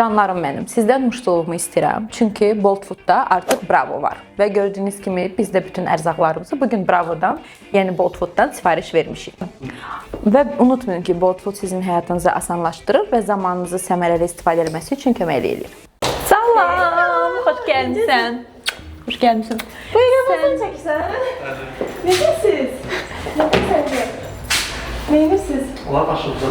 Canlarım mənim, sizdən muştuluğumu istəyirəm. Çünki Bolt Foodda artıq Bravo var. Və gördüyünüz kimi biz də bütün ərzaqlarımızı bu gün Bravodan, yəni Bolt Fooddan sifariş vermişik. Və unutmayın ki, Bolt Food sizin həyatınızı asanlaşdırır və zamanınızı səmərəli istifadə etməsi üçün kömək eləyir. Salam, xoş gəlmisən. Xoş gəlmisən. Buyurun, çəksən. Necəsiz? Necəsən? Neyinirsiniz? Onlar başımıza.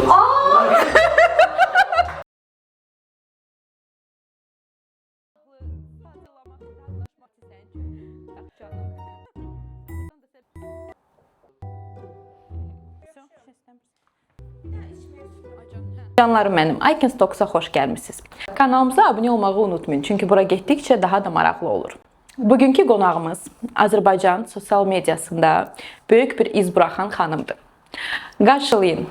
Canlarım mənim, Icon Stocks-a xoş gəlmisiniz. Kanalımıza abunə olmağı unutmayın, çünki bura getdikcə daha da maraqlı olur. Bugünkü qonağımız Azərbaycan sosial mediasında böyük bir iz buraxan xanımdır. Qarşılayın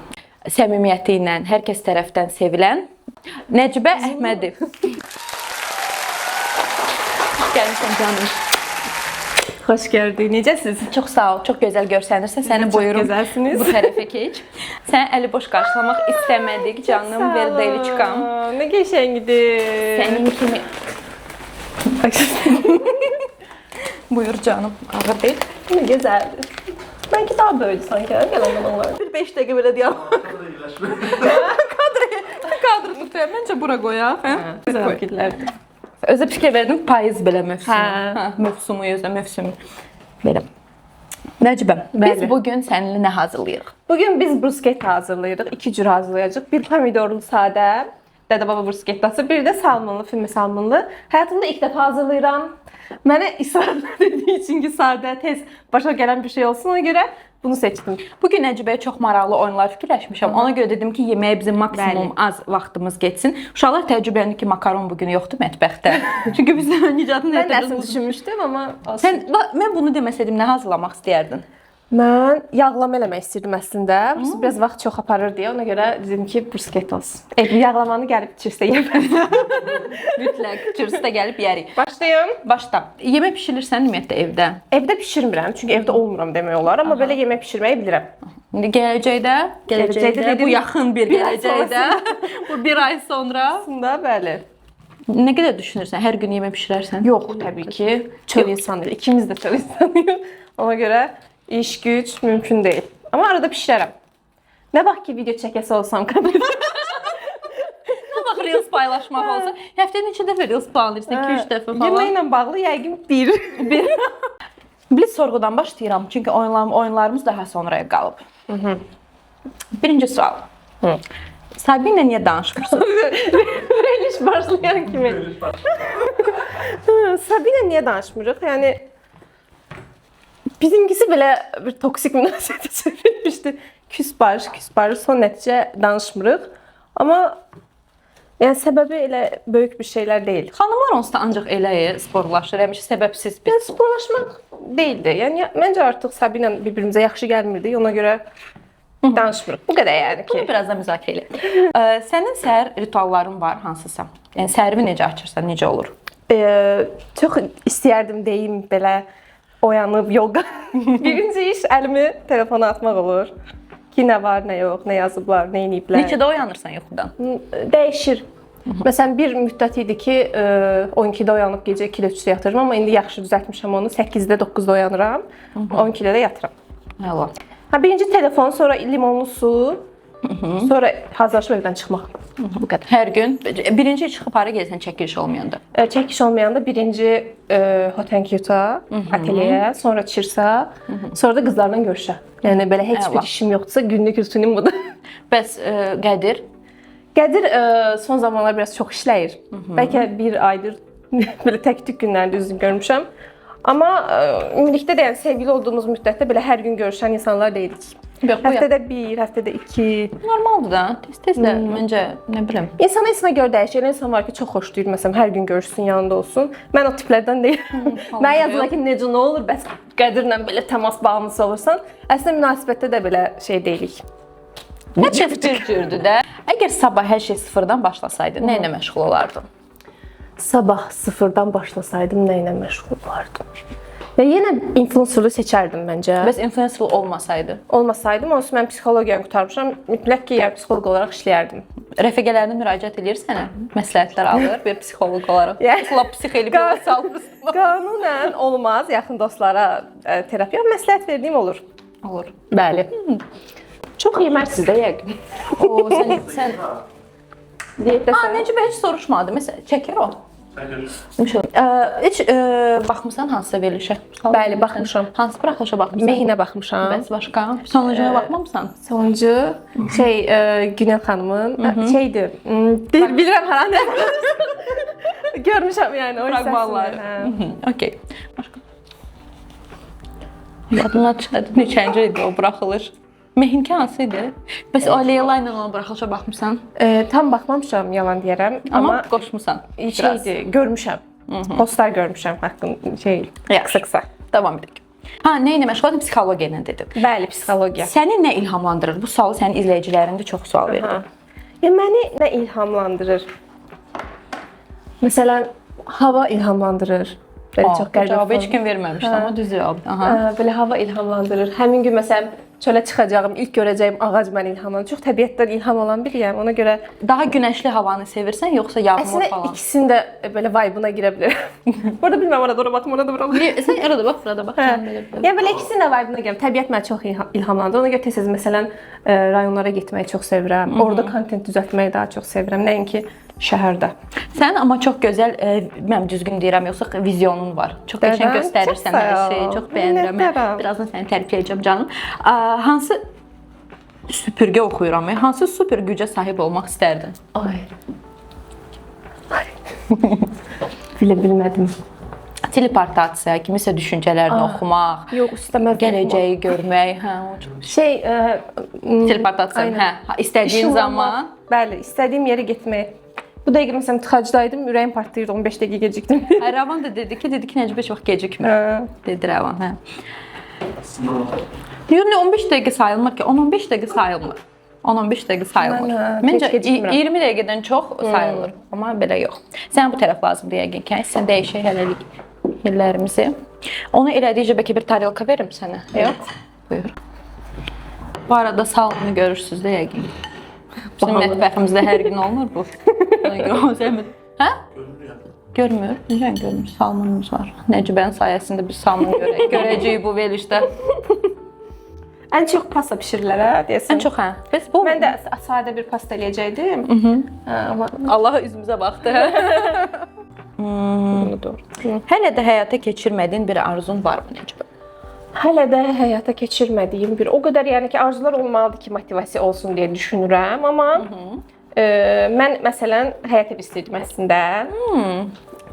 səmimiyyəti ilə hər kəs tərəfdən sevilən Nəcibə Əhmədi. Xoş gəlmisən canım. Xoş gördük. Necəsiz? Çox sağ ol, çox gözəl görsənirsən. Səni Çox buyurun. gözəlsiniz. Bu tərəfə keç. Səni əli boş qarşılamaq istəmədik canım, ver deliçkam. Nə qəşəngdir. Sənin kimi buyur canım, ağır deyil. Nə gözəldir. Bəlkə daha böyüdü sanki, hə, gələn olanlar. Bir 5 dəqiqə belə deyəm. Kadr tutuyor. Məncə bura qoyaq, hə? Gözəl güllərdir. Özə fikir verdim, payız belə mövsümü. Hə. Hə, mövsümü özə mövsümü. Belə. Nəcibə, biz Bəli. bu gün səninlə nə hazırlayırıq? Bugün biz brusketta hazırlayırıq. İki cür hazırlayacağıq. Bir pomidorlu sadə, dədə-baba bruskettası, bir də salmonlu, füme salmonlu. Həyatımda ilk dəfə hazırlayıram. Mənə israrla dediyi üçün ki, sadə, tez başa gələn bir şey olsun, ona görə bunu seçdim. Bu gün Nəcibə çox maraqlı oyunlar fikirləşmişəm. Ona görə dedim ki, yeməyə bizim maksimum az vaxtımız getsin. Uşaqlar təəccübləndi ki, makaron bu gün yoxdur mətbəxdə. Çünki biz Nicatın Mən həyatında nəsə düşünmüşdüm, amma olsun. Sən bax, mən bunu deməsəydim nə hazırlamaq istəyərdin? Mən yağlama eləmək istəyirdim əslində. Biraz vaxt çox aparır deyə ona görə dedim ki, brusketta olsun. Ev yağlamanı gəlib içirsə yeməm. Mütləq kürsüdə gəlib yeyərik. Başlayım. Başla. Yemək bişirirsən ümumiyyətlə evdə? Evdə bişirmirəm, çünki evdə olmuram demək olar, amma belə yemək bişirməyi bilirəm. İndi gələcəkdə, gələcəkdə Gələcəkdə bu yaxın bir bir ay gələcəkdə, bu bir ay sonra Aslında bəli. nə qədər düşünürsən? Hər gün yemək bişirərsən? Yox, təbii ki, çöl insanıyıq. İkimiz də çöl insanıyıq. Ona görə iş güc mümkün deyil. Amma arada bişirərəm. Nə vaxt ki video çəkəsi olsam kadar. Nə vaxt Reels paylaşmaq olsa, həftədə neçə dəfə Reels planlayırsan? 2-3 dəfə falan. Yeməklə bağlı yəqin bir. Bir. Blitz sorğudan başlayıram, çünki oyunlarımız daha sonraya qalıb. Birinci sual. Sabinlə niyə danışmırsınız? Veriliş başlayan kimi. Sabinə niyə danışmırıq? Yəni bizimkisi belə bir toksik münasibətə çevrilmişdi. Küs barış, küs barış, son nəticə danışmırıq. Amma yəni səbəbi elə böyük bir şeylər deyil. Xanımlar onsuz da ancaq elə sporlaşır, həmişə səbəbsiz bir. Yəni sporlaşmaq deyildi. Yəni məncə artıq Sabinə bir-birimizə yaxşı gəlmirdik. Ona görə danışmırıq. Bu qədər yəni Bunu ki. biraz da müzakirə eləyək. Sənin səhər ritualların var hansısa? Yəni səhərini necə açırsan, necə olur? Çox istəyərdim deyim belə oyanıb yoga. Birinci iş əlimi telefona atmaq olur. Ki nə var, nə yox, nə yazıblar, nə eləyiblər. Neçədə oyanırsan yuxudan? Dəyişir. Məsələn, bir müddət idi ki, 12-də oyanıb gecə 2-də 3-də yatırdım, amma indi yaxşı düzəltmişəm onu. 8-də 9-da oyanıram, 12-də də yatıram. Əla. Ha, birinci telefon, sonra limonlu su, sonra hazırlaşıb evdən çıxmaq. Bu qədər. Hər gün birinci çıxıb hara gedirsən çəkiliş olmayanda? Çəkiş olmayanda birinci Hotenkyuta, ateliyə, sonra Çirsa, sonra da qızlarla görüşə. Yəni belə heç Əla. bir işim yoxdursa günlük rutinim budur. Bəs Qədir? Qədir son zamanlar biraz çox işləyir. Bəlkə bir aydır belə tək-tük günlərdə üzünü görmüşəm. Amma ümumilikdə də yəni sevgili olduğumuz müddətdə belə hər gün görüşən insanlar deyilik. Yox, bu Həftədə bir, həftədə iki. normaldır da. Tez-tez də məncə nə bilim. İnsana insana görə dəyişir. Elə insan var ki, çox xoşlayır məsələn hər gün görüşsün, yanında olsun. Mən o tiplərdən deyiləm. Mən yazırlar ki, necə nə olur, bəs Qədirlə belə təmas bağımlısı olursan. Əslində münasibətdə də belə şey deyilik. Hər kəs bir cürdür də. Əgər sabah hər şey sıfırdan başlasaydı, nə ilə məşğul olardın? Sabah sıfırdan başlasaydım nə ilə məşğul olardım? Və yenə influencerlığı seçərdim məncə. Bəs influencer olmasaydı? Olmasaydım, onsuz mən psixologiyanı qurtarmışam. Mütləq ki, yəni psixoloq olaraq işləyərdim. Rəfiqələrinə müraciət eləyirsən, məsləhətlər alır bir psixoloq olaraq. Yəni- Lap psix eləyib yola salmısan. Qanunən olmaz yaxın dostlara terapiya məsləhət verdiyim olur. Olur. Bəli. Çox yemərsiz də yəqin. O sən Diyetdəsən. Ha, Nəcibə heç soruşmadı. Məsələn, çəkir o. Çəkir. Heç baxmısan hansısa verilişə? Bəli, baxmışam. Hansı buraxılışa baxmısan? Mehinə baxmışam. Bəs başqa? Sonuncuya baxmamısan? Sonuncu şey Günel xanımın şeydir. Deyir bilirəm hara nə. Görmüşəm yəni o hissəsini. Fraqmanları. Hə. Okey. Başqa. Yadımdan çıxdı. Neçənci idi o buraxılış? Mehinki hansı idi? Bəs o Leyla ilə olan buraxılışa baxmısan? Tam baxmamışam, yalan deyərəm, Amma amma qoşmusan. Biraz. şeydir, görmüşəm. Postlar görmüşəm haqqın şey Yaxşı. qısa-qısa. Davam edək. Ha, nə ilə məşğul oldun? Psixologiya ilə dedim. Bəli, psixologiya. Səni nə ilhamlandırır? Bu sualı sənin izləyicilərin də çox sual verir. Ha. Ya məni nə ilhamlandırır? Məsələn, hava ilhamlandırır. Belə çox qəribə. Cavabı heç kim verməmişdi, amma düz cavabdır. Aha. Belə hava ilhamlandırır. Həmin gün məsələn çölə çıxacağım, ilk görəcəyim ağac məni ilhamlandırır. Çox təbiətdən ilham alan biriyəm. Ona görə Daha günəşli havanı sevirsən yoxsa yağmur əslində falan? ikisinin də belə vibe-una girə bilərəm. Burada bilmirəm, orada ora baxım, orada bura baxım. Sən orada bax, burada bax. Sən belə belə. Yəni belə ikisinin də vibe-una gəlirəm. Təbiət məni çox ilhamlandırır. Ona görə tez-tez məsələn rayonlara getməyi çox sevirəm. Orada kontent düzəltməyi daha çox sevirəm, nəinki şəhərdə. Sən amma çox gözəl, mən düzgün deyirəm, yoxsa vizyonun var. Çox qəşəng Dədən, göstərirsən çox hər sağ ol. şeyi. Çox bəyənirəm. Mən Minnətdaram. birazdan səni tərifləyəcəm canım. Hansı süpürgə oxuyuram. Hansı super gücə sahib olmaq istərdin? Ay. Ay. Bilə bilmədim. Teleportasiya, kimisə düşüncələrini oxumaq, Yox, istəməzdim. gələcəyi görmək, hə, o çox. Şey, Teleportasiya, aynen. hə, istədiyin zaman. Bəli, istədiyim yerə getmək. Bu dəqiqə məsələn tıxacdaydım, ürəyim partlayırdı, 15 dəqiqə gecikdim. Hə, Rəvan da dedi ki, Nəcibə heç vaxt gecikmir. Hə. Dedi Rəvan, hə. Aslında Yox, nə 15 dəqiqə sayılmır ki, 10-15 dəqiqə sayılmır. 10-15 dəqiqə sayılmır. Mən, hə, Məncə tez gecikmirəm. 20 dəqiqədən çox sayılır, amma belə yox. Sən bu tərəf lazımdır yəqin ki, sən dəyişək hələlik yerlərimizi. Onu elədikcə bəlkə bir tarelka verim sənə. Yox. Buyur. Bu arada salmonu görürsüz də yəqin. Bizim mətbəximizdə hər gün olmur bu. Ona görə o zəhmət. Hə? görünür yəni. Görmür. Necə görmür? Salmonumuz var. Nəcibən sayəsində biz salmon görəcəyik bu verilişdə. Ən çox pasta bişirirlər hə, deyəsən. Ən çox hə. Biz bu Mən də sadə bir pasta eləyəcəkdim. Hə, amma Allah üzümüzə baxdı. bunu doğru. Hələ də həyata keçirmədiyin bir arzun varmı Nəcibə? Hələ də həyata keçirmədiyim bir o qədər yəni ki, arzular olmalıdır ki, motivasiya olsun deyə düşünürəm, amma mən məsələn həyat evi istəyirdim əslində.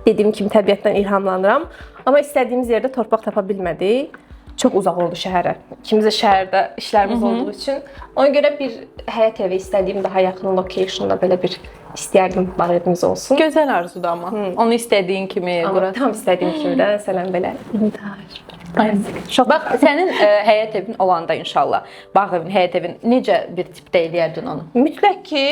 Dediyim kimi təbiətdən ilhamlanıram, amma istədiyimiz yerdə torpaq tapa bilmədik. Çox uzaq oldu şəhərə. İkimiz də şəhərdə işlərimiz olduğu üçün. Ona görə bir həyat evi istədiyim daha yaxın locationda belə bir istəyərdim bağ evimiz olsun. Gözəl arzudur amma. Onu istədiyin kimi Amma qura. tam istədiyim kimi də məsələn belə intihar. Çox. Bax, sənin həyət evin olanda inşallah, bağ evin, həyət evin necə bir tipdə eləyərdin onu? Mütləq ki,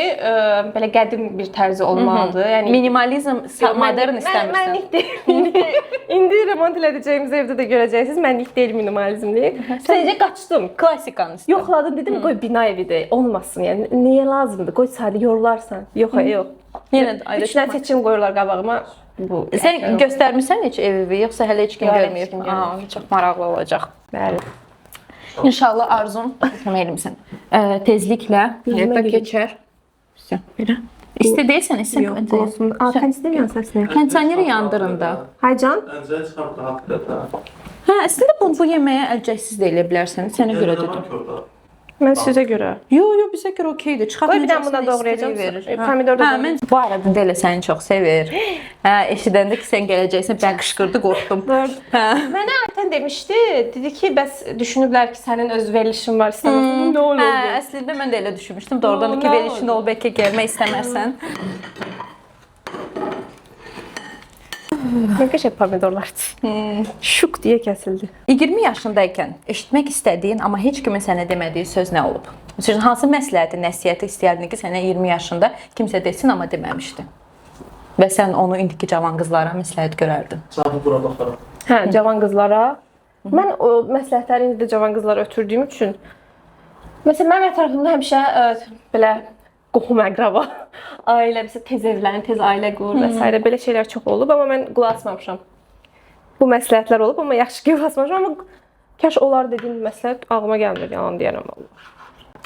belə qədim bir tərzi olmalıdır. Yəni Minimalizm, modern istəmirsən. Mənlik deyil. İndi remont elədəcəyimiz evdə də görəcəksiniz. Mənlik deyil minimalizmlik. Sadəcə qaçdım. Klassikanı istəyirsən. Yoxladım dedim, qoy bina evidir, olmasın. Yəni niyə lazımdır? Qoy sadə yorularsan. Yox, yox. Yenə də ayrı Üç dənə seçim qoyurlar qabağıma. Bu. Sən göstərmisən heç evi yoxsa hələ heç kim Yox, hələ görməyib? heç kim görməyib. Aa, çox maraqlı olacaq. Bəli. İnşallah arzun kömək eləyimsən. Tezliklə həyata keçər. Vəsə, belə. İsti deyilsən, isti. Yox, olsun. A, kondisioner yansın. Kondisioneri yandırın da. Haycan. Pəncərəni çıxarıb rahat bir də. Hə, əslində bunu bu yeməyə əlcəksiz də eləyə bilərsən. Sənə görə Nə dedim. var ki orada? Mən sizə görə. Yo, yo, bizə görə okeydir. Qoy bir dənə Çıxartmayacaqsan bunu da doğrayacağam. verir. Pomidor da Hə, mən bu arada da elə səni çox sevir. Hə, eşidəndə ki sən gələcəksən, mən qışqırdı, qorxdum. Hə. Mənə Aytən demişdi, dedi ki, bəs düşünüblər ki, sənin öz verilişin var, istəməsən. Nə olur? Hə, əslində mən də elə düşünmüşdüm. Doğrudan da ki, Nə verilişin olub bəlkə gəlmək istəməzsən. Nə qəşəng pomidorlar. Şuk deyə kəsildi. 20 yaşındaykən eşitmək istədiyin, amma heç kimin sənə demədiyi söz nə olub? Məsələn, hansı məsləhəti, nəsihəti istəyərdin ki, sənə 20 yaşında kimsə desin, amma deməmişdi? Və sən onu indiki cavan qızlara məsləhət görərdin. Sən bura baxaram. Hə, cavan qızlara. Mən o məsləhətləri indi də cavan qızlara ötürdüyüm üçün məsələn mənim ətrafımda həmişə belə qohum əqraba, ailə bizə tez evlən, tez ailə qur və s. belə şeylər çox olub, amma mən qulaq asmamışam. Bu məsləhətlər olub, amma yaxşı ki, qulaq asmamışam, amma kaş onlar dediyim məsləhət ağlıma gəlmir, yalan deyərəm vallah.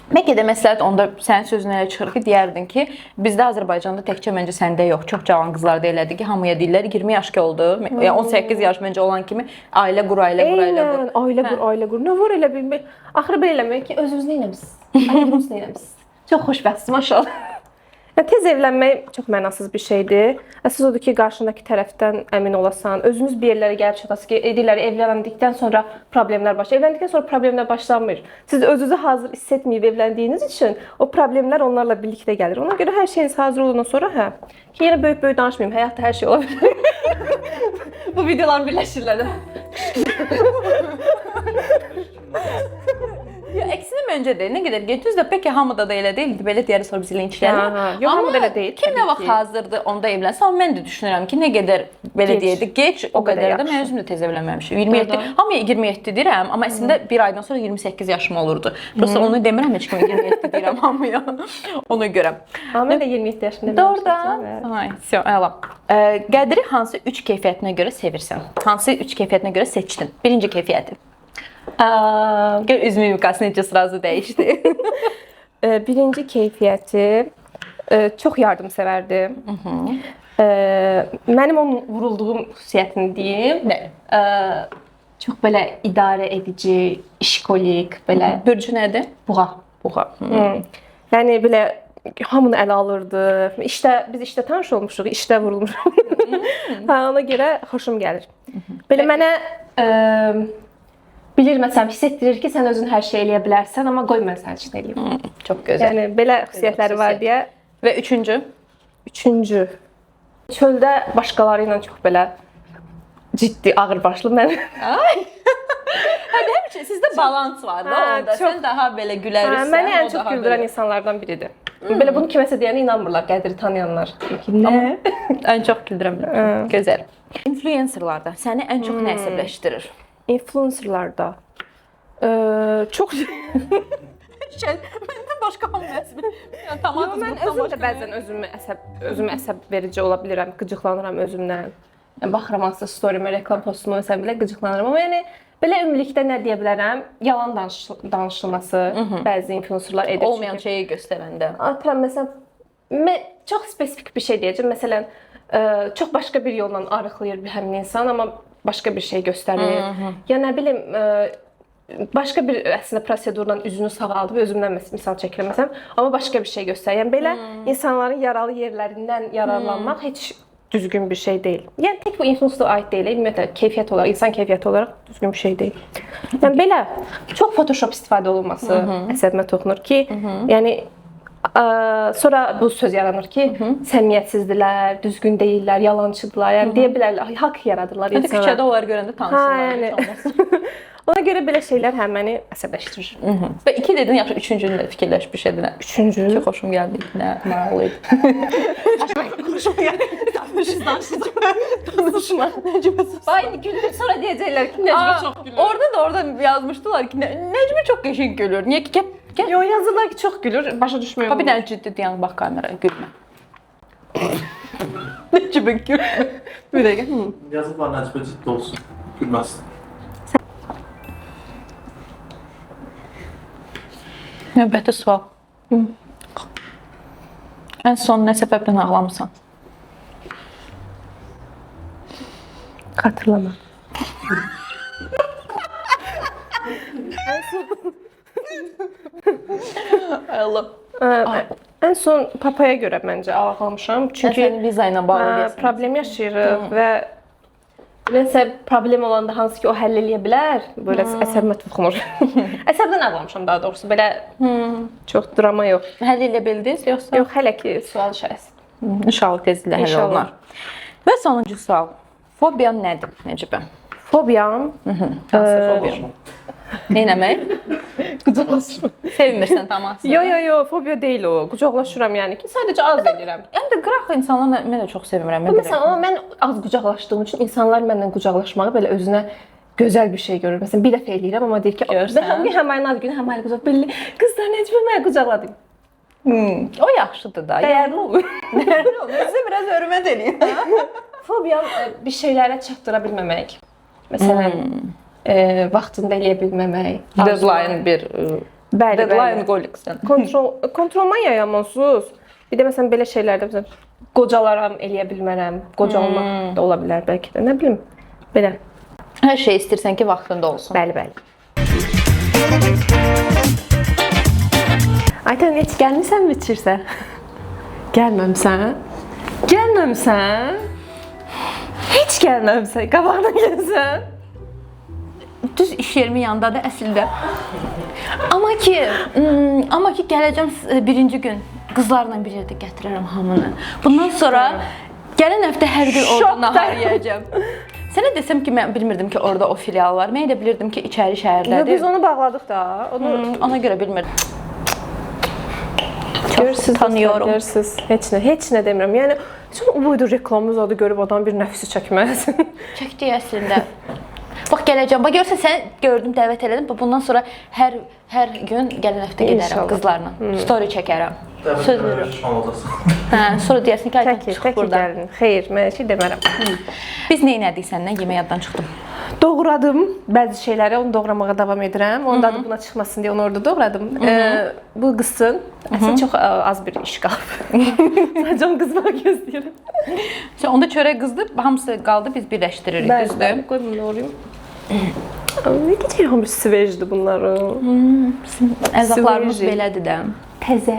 Bəlkə də məsləhət onda sənin sözünə elə çıxır ki, deyərdin ki, bizdə Azərbaycanda təkcə məncə səndə yox, çox cavan qızlarda elədir ki, hamıya deyirlər 20 yaş ki oldu, yəni 18 yaş məncə olan kimi ailə qur, ailə qur, ailə qur. Eynən, ailə qur, ailə qur. Nə var elə bir axırı belə eləmək ki, özünüz nə eləmisiniz? Ailə qurmusunuz, nə eləmisiniz? Çox xoşbəxtsiz maşallah. Yəni, tez evlənmək çox mənasız bir şeydir. Əsas odur ki, qarşındakı tərəfdən əmin olasan, özünüz bir yerlərə gəlib çatasınız ki, edirlər evləndikdən sonra problemlər başlayır. Evləndikdən sonra problemlər başlanmır. Siz özünüzü hazır hiss etməyib evləndiyiniz üçün o problemlər onlarla birlikdə gəlir. Ona görə hər şeyiniz hazır olandan sonra hə. Ki yenə böyük-böyük danışmayım, həyatda hər şey ola bilər. Bu videolar birləşirlər. Ya əksinə məncə də nə qədər gec düzdür, bəlkə hamıda da elə deyildi. Belə deyərik sonra bizi linçlərlər. Aha, yox, hamıda elə deyil, Kim nə təbii vaxt ki. hazırdır, onda evlənsin. Amma mən də düşünürəm ki, nə qədər belə Gec. deyirdi, gec o O qədər qədər də mən yaxşı. özüm də tez evlənməmişəm. 27, Doğru. hamıya 27 deyirəm, amma əslində bir aydan sonra 28 yaşım olurdu. Prosta onu demirəm heç kimə 27 deyirəm hamıya. Ona görə. Amma mən də 27 yaşında Doğrudan. evlənmişəm. Ay, vəsyo, əla. Qədri hansı 3 keyfiyyətinə görə sevirsən? Hansı 3 keyfiyyətinə görə seçdin? Birinci keyfiyyəti. Gör üz mimikası necə srazı dəyişdi. Birinci keyfiyyəti çox yardımsevərdir. Mənim onun vurulduğum xüsusiyyətini deyim. Nə? Çox belə idarə edici, işkolik, belə Bürcü nədir? buğa. Buğa. Yəni belə hamını ələ alırdı. İşdə biz işdə tanış olmuşuq, işdə vurulmuşuq. Hə, ona görə xoşum gəlir. Belə mənə bilir məsələn hiss etdirir ki, sən özün hər şey eləyə bilərsən, amma qoy mən sənin üçün eləyim. Çox gözəl. Yəni belə xüsusiyyətləri var xüsusiyyət. deyə. Və üçüncü? Üçüncü, çöldə başqaları ilə çox belə ciddi, ağırbaşlı mən. Ay. Hə, həmişə sizdə balans var da Hə, onda. çox. Sən daha belə gülərsən. Hə, məni ən o çox daha güldürən belə- insanlardan biridir. Belə bunu kiməsə deyənə inanmırlar, Qədri tanıyanlar. Deyir ki, nə? Ən çox güldürən bilirəm. Gözəl. İnfluencerlarda səni ən çox nə əsəbləşdirir? Influencerlarda çox Şey, məndən başqa hamı əsəb. Yəni tamam. Yox, mən özüm də bəzən özümü əsəb verici ola bilirəm, qıcıqlanıram özümdən. Yəni baxıram hansısa story-mə, reklam postuma məsələn belə qıcıqlanıram. Amma yəni belə ümumilikdə nə deyə bilərəm? Yalan danışılması bəzi influencerlar edir. Olmayan çünki. şeyi göstərəndə. Atıram məsələn mən çox spesifik bir şey deyəcəm. Məsələn, çox başqa bir yolla arıqlayır bir həmin insan, amma başqa bir şey göstərir. Ya nə bilim, başqa bir əslində prosedurla üzünü sağaldıb özümdən misal çəkirəm məsələn, amma başqa bir şey göstərir. Yəni belə insanların yaralı yerlərindən yararlanmaq heç düzgün bir şey deyil. Yəni tək bu influencerlara aid deyil, ümumiyyətlə keyfiyyət olaraq, insan keyfiyyəti olaraq düzgün bir şey deyil. Yəni belə çox Photoshop istifadə olunması əsəbimə toxunur ki, yəni sonra bu söz yaranır ki, səmimiyyətsizdirlər, düzgün deyillər, yalançıdırlar. Yəni deyə bilərlər, haqq yaradırlar Hadi insana. küçədə onları görəndə tanısınlar. Hə, yəni. Heç olmasa. Ona görə belə şeylər həm məni əsəbləşdirir. Və iki dedin, yaxşı üçüncünü də fikirləş bir şey də. Üçüncü, Çox xoşum gəldi. Nə maraqlı idi. Xoşum gəldi. Danışma. Nəcibə sus. Ay güldür, sonra deyəcəklər ki, Nəcibə çox gülür. Orada da orada yazmışdılar ki, Nəcibə çox qəşəng gülür. Niyə ki, gəl, gəl. Yo, yazırlar ki, çox gülür, başa düşmüyorum. Ha, bir dənə ciddi dayan bax kameraya, gülmə. Nəcibə gülmə. Bir dəqiqə. Yazıblar Nəcibə ciddi olsun. Gülməsin. Növbəti sual. Ən son nə səbəbdən ağlamısan? Xatırlama. Ay Allah. Ən son papaya görə məncə ağlamışam. Çünki Çünki sənin viza ilə bağlı deyəsən. problem yaşayırıq və nəsə problem olanda hansı ki o həll eləyə bilər, belə əsəbimə toxunur. Əsəbdən ağlamışam daha doğrusu. Belə çox drama yox. Həll elə bildiniz yoxsa? Yox, hələ ki sual işarəsi. İnşallah tezliklə həll İnşallah. olunar. Və sonuncu sual. Fobiyan nədir, Nəcibə? Fobiyam Hansı fobiya? Neynəmək? qucaqlaşma. Sevmirsən tamamilə. Yo, yo, yo, fobiya deyil o. Qucaqlaşıram yəni ki, sadəcə az eləyirəm. Həm də qıraq insanlarla mən də çox sevirəm. Mən Məsələn, amma mən az qucaqlaşdığım üçün insanlar məndən qucaqlaşmağı belə özünə gözəl bir şey görür. Məsələn, bir dəfə eləyirəm, amma deyir ki, Görsən. mən həm, həm ayın ad günü, həm ayın qucaq. Belə qızlar Nəcibə məni qucaqladı. O yaxşıdır da. Dəyərli olur. Dəyərli olur. Sizə biraz hörmət eləyir. Fobiyam bir şeylərə çatdıra bilməmək. Məsələn, vaxtında eləyə bilməmək. Deadline bir Bəli, deadline bəli. qoliksən. Kontrol maniyayam onsuz. Bir də məsələn belə şeylərdə məsələn qocalaram, eləyə bilmərəm. Qocalmaq da ola bilər bəlkə də. Nə bilim. Belə. Hər şey istəyirsən ki, vaxtında olsun. Bəli, bəli. Aytan heç gəlmisən biçirsə? Gəlməmisən? Gəlməmisən? Heç gəlməmisən. Qabaqdan gəlsən. Düz iş yerimin yanındadır əslində. Amma ki gələcəm birinci gün qızlarla bir yerdə gətirərəm hamını. Bundan sonra gələn həftə hər gün orada Şokdayım. nahar yeyəcəm. Sənə desəm ki, mən bilmirdim ki, orada o filial var. Mən elə bilirdim ki, içəri şəhərdədir. Biz onu bağladıq da. Onu Ona görə bilmirdim. görürsüz, tanıyorum. Görürsüz. Heç nə demirəm. Yəni sən o boyda reklamı zadı görüb adam bir nəfsi çəkməz. Çəkdi əslində. Bax gələcəm. Bax görürsən səni gördüm, dəvət elədim. Bundan sonra hər gün gələn həftə gedərəm İnşallah. qızlarla. Story çəkərəm. Dəvət Söz edərəm, verirəm. pişman olacaqsan. Hə, sonra deyərsən ki, Aytan Tək ki, çıx tək ki burdan. gəlin. Xeyr, mən şey demərəm. Biz nə etdik səndən? Yemək yaddan çıxdım. Doğradım bəzi şeyləri, onu doğramağa davam edirəm. Onun dadı buna çıxmasın deyə onu orada doğradım. Bu qızsın. Əslində çox az bir iş qalıb. Sadəcə onu qızmaq gözləyirəm. Sən onda çörək qızdı, hamısı qaldı, biz birləşdiririk, düzdür? Bəli, qoy bunu doğrayım. Nə gecə hamısı svejdir bunları. Ərzaqlarımız Sveji. belədir də. Təzə.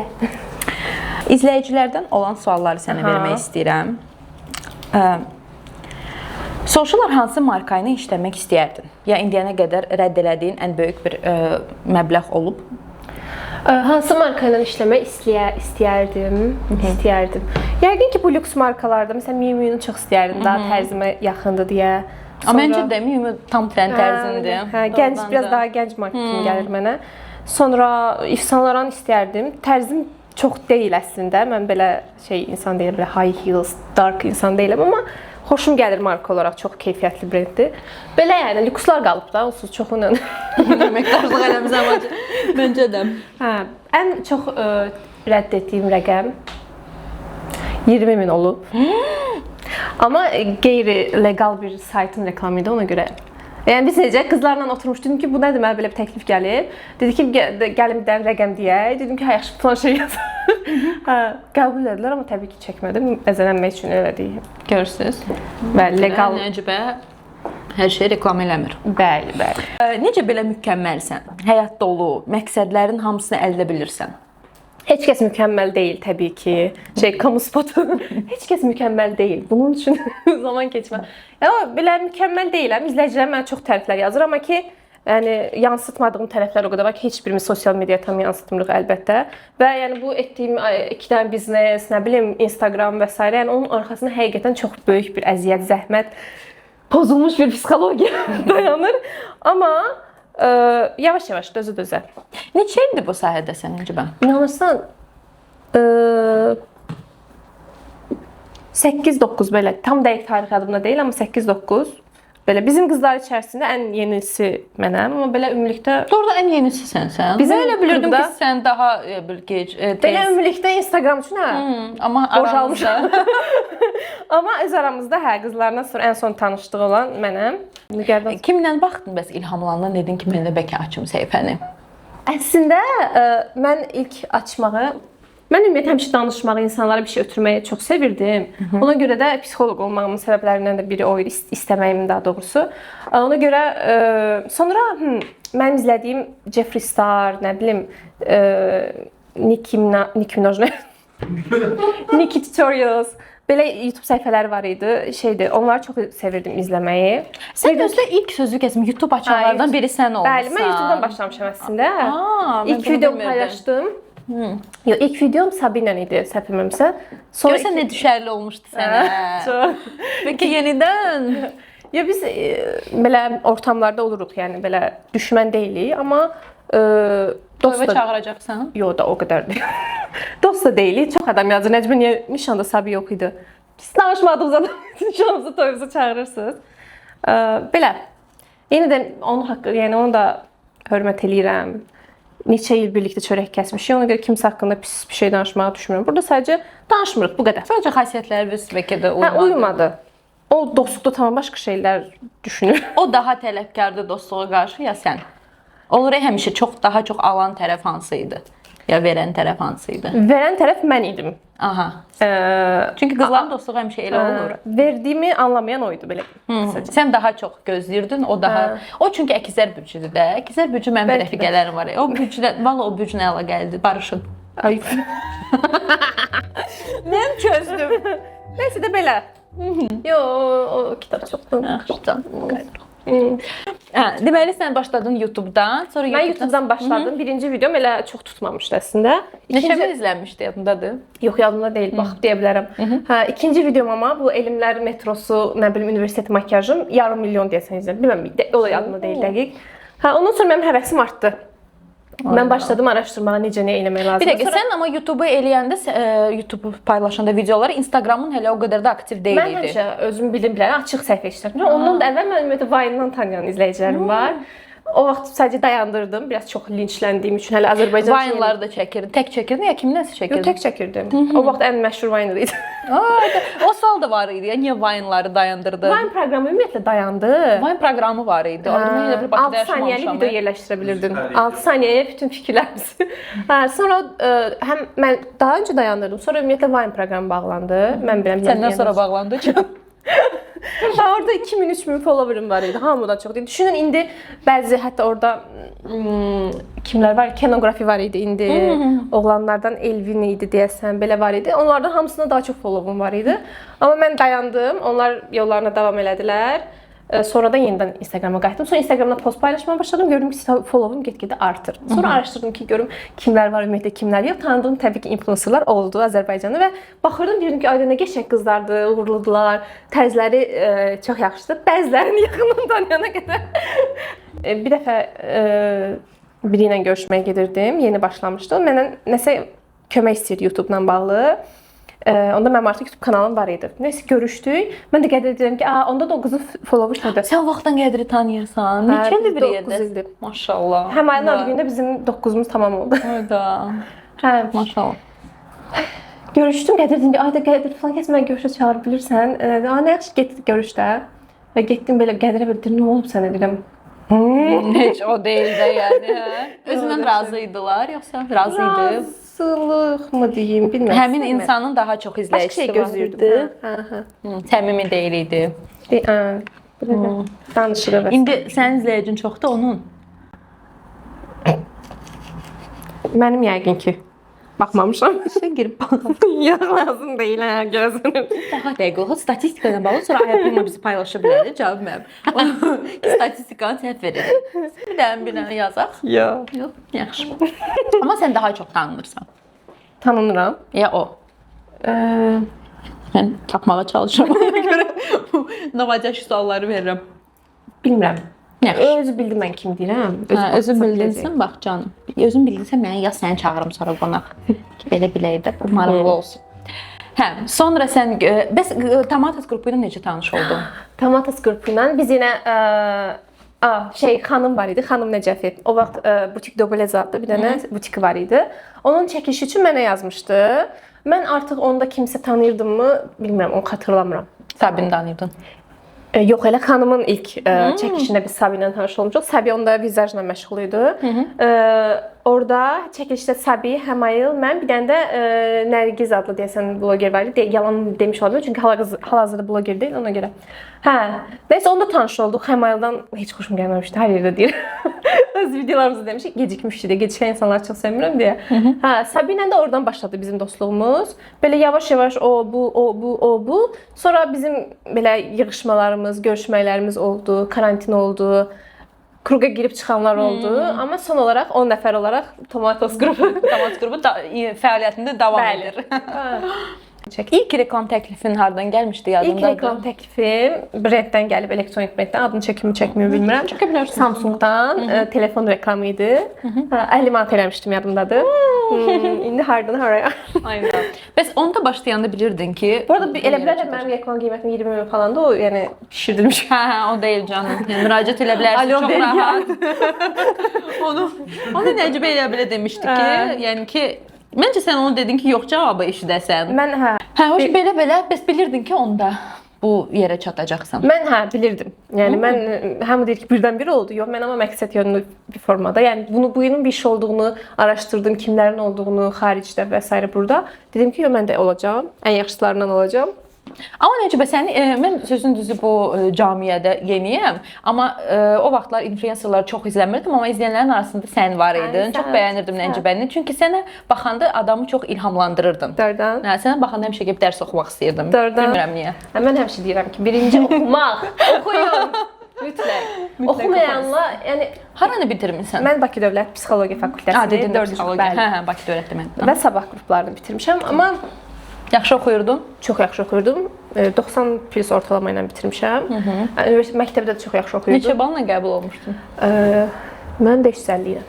İzləyicilərdən olan sualları sənə Aha. vermək istəyirəm. Soruşurlar hansı marka ilə işləmək istəyərdin? Ya indiyənə qədər rədd elədiyin ən böyük bir məbləğ olub? Hansı marka ilə işləmək istəyərdim? İstəyərdim. Yəqin ki, bu lüks markalarda, məsələn, Miu Miu-nu çox istəyərdim, daha tərzimə yaxındır deyə. Amma məncə də Miu Miu tam trend tərzindir. Hə, gənc, Doğrudan biraz da. daha gənc marka kimi gəlir mənə. Sonra Yves Saint Laurent istəyərdim. Tərzim çox deyil əslində. Mən belə şey insan deyiləm, belə high heels, dark insan deyiləm, amma xoşum gəlir marka olaraq, çox keyfiyyətli brenddir. Belə yəni lükslar qalıb da, onsuz çoxu ilə. Əməkdaşlıq eləmisən bacı. Məncə də. Hə, ən çox rədd etdiyim rəqəm 20 min olub. Amma qeyri-legal bir saytın reklamı idi ona görə. Yəni biz necə qızlarla oturmuşduq, dedim ki, bu nədir, mənə belə bir təklif gəlib. Dedi ki, gəlin bir dənə rəqəm deyək. Dedim ki, hə, yaxşı, falan şey yaz. Hə, qəbul elədilər, amma təbii ki, çəkmədim. Bəzənənmək üçün elədik. Görürsüz. Bəli, legal. Nəcibə hər şey reklam eləmir. Bəli, bəli. Necə belə mükəmməlsən? Həyat dolu, məqsədlərin hamısını əldə bilirsən. Heç kəs mükəmməl deyil təbii ki. Şey, kamu spotu. Heç kəs mükəmməl deyil. Bunun üçün zaman keçmə. Yəni belə mükəmməl deyiləm. İzləyicilər mənə çox təriflər yazır, amma ki, yəni yansıtmadığım tərəflər o qədər var ki, heç birimiz sosial mediaya tam yansıtmırıq əlbəttə. Və yəni bu etdiyim iki dənə biznes, nə bilim, Instagram və s. yəni onun arxasında həqiqətən çox böyük bir əziyyət, zəhmət, pozulmuş bir psixologiya dayanır. Amma yavaş-yavaş dözə-dözə. Neçə ildir bu sahədəsən Nəcibə? İnanırsan, 8-9 belə, tam dəqiq tarix yadımda deyil, amma 8-9 belə bizim qızlar içərisində ən yenisi mənəm, amma belə ümumilikdə Doğrudan ən yenisi sənsən. Bizim Mən elə bilirdim ki, qrupda- sən daha bir gec, tez. belə ümumilikdə Instagram üçün hə. Amma Qocalmışam. aramızda Amma öz aramızda hə qızlardan sonra ən son tanışdığı olan mənəm. Nigardan kimlə baxdın bəs ilhamlandın dedin ki, mən də bəlkə açım səhifəni. Əslində mən ilk açmağı mən ümumiyyətlə həmişə danışmağı, insanlara bir şey ötürməyi çox sevirdim. Ona görə də psixoloq olmağımın səbəblərindən də biri o idi, istəməyimin daha doğrusu. Ona görə sonra mənim izlədiyim Jeffree Star, nə bilim, Nicki Minaj, Nicki Tutorials belə YouTube səhifələri var idi. Şeydi, onları çox sevirdim izləməyi. Sən özlə ilk sözü kəsim YouTube açanlardan biri sən olmusan. Bəli, mən YouTube-dan başlamışam əslində. Aa, mən İlk bunu videomu bilmirdim. paylaşdım. Yox, ilk videom Sabina idi, səhv etmirəmsə. Sonra Görsən nə düşərli olmuşdu sənə. Çox. Bəlkə yenidən. Ya biz belə ortamlarda oluruq, yəni belə düşmən deyilik, amma dost Toyva da çağıracaqsan. Yox da o qədər deyil. Dost da deyilik. Çox adam yazır. Nəcmə niyə nişanda Sabi yox idi? Biz danışmadığımız adam nişanımıza, toyumuza çağırırsınız. Belə. Yenə də onun haqqı, yəni onu da hörmət eləyirəm. Neçə il birlikdə çörək kəsmişik. Ona görə kimsə haqqında pis bir şey danışmağı düşünmürəm. Burada sadəcə danışmırıq bu qədər. Sadəcə xasiyyətləriniz bəlkə də uymadı. Hə, uymadı. O dostluqda tamam başqa şeylər düşünür. O daha tələbkardır dostluğa qarşı ya sən? Olur həmişə çox daha çox alan tərəf hansı idi? Ya verən tərəf hansı idi? Verən tərəf mən idim. Aha. Çünki qızların dostluğu həmişə elə olur. Verdiyimi anlamayan o idi belə. Qısaca. Sən daha çox gözləyirdin, o daha. Hə. O çünki əkizlər bürcüdür də. Əkizlər bürcü mənim bir Bəlkə də. rəfiqələrim var. O bürcüdə, valla o bürcünə əlaqəlidir. Barışın. Ay. Mən çözdüm. Nəysə də belə. Yo, o kitab çoxdur. Yaxşıdan. Hə, deməli sən başladın YouTube-dan, sonra Mən YouTube-dan başladım. Birinci videom elə çox tutmamışdı əslində. Neçə min izlənmişdi yadındadır? Yox, yadımda deyil, baxıb deyə bilərəm. Hə, ikinci videom amma bu elmlər metrosu, nə bilim, universitet makiyajım yarım milyon deyəsən izlədim. Bilmirəm, o da yadımda deyil dəqiq. Hə, ondan sonra mənim həvəsim artdı. Mən başladım araşdırmağa necə nə eləmək lazımdır. Bir dəqiqə, sən amma YouTube-u eləyəndə, YouTube-u paylaşanda videoları Instagramın hələ o qədər də aktiv deyil Mən idi. həmişə özüm bildim bilərəm açıq səhifə işlətmirəm. Ondan da əvvəl mən ümumiyyətlə Vine-dan tanıyan izləyicilərim var. O vaxt sadəcə dayandırdım, biraz çox linçləndiyim üçün hələ Azərbaycan Vine-ları da çəkirdin. Tək çəkirdin ya kimdənsə çəkirdin? Yox, tək çəkirdim. O vaxt ən məşhur Viner idi. O sual da var idi. Ya niyə Vine-ları dayandırdın? Vine proqramı ümumiyyətlə dayandı. Vine proqramı var idi. Adı mən elə bir Bakıda 6 saniyəlik yaşamamışam. video yerləşdirə bilirdin. 6 saniyəyə bütün fikirlərimizi. Hə, sonra həm mən daha öncə dayandırdım. Sonra ümumiyyətlə Vine proqramı bağlandı. Mən bilirəm. Səndən sonra bağlandı. Hə, orada 2000 3000 followerim var idi. Hamıdan çox idi. Düşünün indi bəzi hətta orada kimlər var? Kenoqrafi var idi indi. Oğlanlardan Elvin idi deyəsən, belə var idi. Onlardan hamısında daha çox followum var idi. Amma mən dayandım. Onlar yollarına davam elədilər. Sonradan yenidən Instagrama qayıtdım. Sonra Instagramda post paylaşmağa başladım. Gördüm ki, followum get-gedə artır. Sonra araşdırdım ki, görüm kimlər var ümumiyyətlə, kimlər yox. Tanıdığım təbii ki, influencerlar oldu Azərbaycanda və baxırdım, deyirdim ki, ay nə qəşəng qızlardır, uğurludular, tərzləri çox yaxşıdır. Bəzilərini yaxından tanıyana qədər. Bir dəfə biri ilə görüşməyə gedirdim, yeni başlamışdı. Məndən nəsə kömək istəyirdi YouTube-la bağlı. Onda mənim artıq YouTube kanalım var idi. Nəysə görüşdük. Mən də Qədirə deyirəm ki, "A, onda da o qızın followu çoxdur." Sən o vaxtdan Qədiri tanıyırsan. Hə, Neçə ildir bir 9 yerdə? ildir. Maşallah. Həm ayın adı gündə bizim 9-umuz tamam oldu. Hayda. Hə. Maşallah. Görüşdüm, Qədir dedim ki, "Ay da Qədir falan kəs məni görüşə çağıra bilirsən?" "A, nə yaxşı getdik görüş də." Və getdim belə Qədirə belə deyir, "Nə olub sənə?" deyirəm. Heç o deyil də yəni. Hə? Özündən razı idilər yoxsa razı idi? Razılıq mı deyim, bilmirəm. Həmin insanın daha çox başqa izləyicisi şey var gözləyirdim. idi. Hə, hə. Səmimi deyil idi. Hə, belə də danışırıq. və İndi sənin izləyicin çoxdur onun. Mənim yəqin ki baxmamışam. Sən girib bax. Yox, lazım deyil, hə, gözünüm. Daha dəqiq olaq. Statistika ilə bağlı sonra Aya Prima bizi paylaşa bilər. Cavab mənim. Statistikanı səhv veririk. Bir dənə bir dənə yazaq. Yox. Yox, yaxşı. Amma sən daha çox tanınırsan. Tanınıram. Ya o. Mən tapmağa çalışıram ona görə bu navacaş sualları verirəm. Bilmirəm. Yaxşı. Özü bildi mən kim deyirəm. Hə, özün baxsa bildinsən bax canım. Özün bildinsə məni ya səni çağırım sonra qonaq. Ki belə bilək də bu maraqlı olsun. Hə, sonra sən bəs Tomates qrupu ilə necə tanış oldun? Tomates qrupu ilə biz yenə xanım var idi, xanım Nəcəfi. O vaxt butik Dobeleza adlı bir dənə butiki var idi. Onun çəkilişi üçün mənə yazmışdı. Mən artıq onda kimsə tanıyırdımmı, bilmirəm, onu xatırlamıram. Sabini tanıyırdın. Yox, elə xanımın ilk çəkilişində biz Sabi ilə tanış olmuşuq. Sabi onda vizajla məşğul idi. Orada çəkilişdə Sabi, Həmayıl, mən bir dənə də Nərgiz adlı deyəsən bloger var idi. Yalan demiş ola bilər, çünki hal-hazırda bloger deyil ona görə. Hə, nəysə onda tanış olduq. Həmayıldan heç xoşum gəlməmişdi. Hər yerdə deyir. Öz videolarımızda demişik, gecikmişdi deyə, gecikən insanları çox sevmirəm deyə. Hə, Sabi ilə də oradan başladı bizim dostluğumuz. Belə yavaş-yavaş o, bu, o, bu, o, bu. Sonra bizim belə yığışmalarımız, görüşmələrimiz oldu, karantin oldu. Kruqa girib çıxanlar oldu. Amma son olaraq 10 nəfər olaraq Tomatos qrupu Tomates qrupu fəaliyyətində davam Bəli. edir. çəkdi. İlk reklam təklifin hardan gəlmişdi yadındadır? İlk reklam təklifim brenddən gəlib, elektronik brenddən. Adını çəkimi çəkmimi bilmirəm. Çəkə bilərsən. Samsungdan telefon reklamı idi. Hə, 50 manat eləmişdim yadımdadır. İndi hardan haraya. Aynen. Bəs onda başlayanda bilirdin ki, Bu arada elə bilər də mənim reklam qiymətim 20 min falandı, o yəni şişirdilmiş. Hə, hə, o deyil canım. Yəni müraciət elə bilərsən, Alo, çox vergi rahat. Onu Nəcibə elə belə demişdi ki, yəni ki, məncə sən onu dedin ki, yox cavabı eşidəsən. Mən hə, Hə, hoş belə-belə bəs bilirdin ki, onda bu yerə çatacaqsan. mən hə bilirdim. Yəni mən hamı deyir ki, birdən bir oldu. Yox, mən amma məqsəd yönlü bir formada. Yəni bunu bunun bir iş olduğunu araşdırdım, kimlərin olduğunu xaricdə və s. burada. Dedim ki, yox mən də olacağam. Ən yaxşılarından olacağam. Amma Nəcibə sən mən sözün düzü bu camiədə yeniyəm, amma o vaxtlar influencerları çox izləmirdim, amma izləyənlərin arasında sən var idin. Ay, Çox sağ ol, bəyənirdim sağ ol. Nəcibəni. Çünki sənə baxanda adamı çox ilhamlandırırdın. Doğrudan. Hə, sənə baxanda həmişə gəlib dərs oxumaq istəyirdim. Doğrudan. Bilmirəm niyə. Hə, mən həmişə deyirəm ki, birinci oxumaq, oxuyun. Mütləq. Oxumayanla, yəni Haranı bitirmisən? mən Bakı Dövlət Psixologiya Fakültəsini Ha, dedin də dördüncü psixologiya. bəli. Hə, hə, Bakı Dövlət mən. Və sabah qruplarını bitirmişəm, amma Yaxşı oxuyurdun? çox yaxşı oxuyurdum. 90 plus ortalama ilə bitirmişəm. Universitet məktəbdə də çox yaxşı oxuyurdum. Neçə balla qəbul olmuşdun? Mən 550 ilə.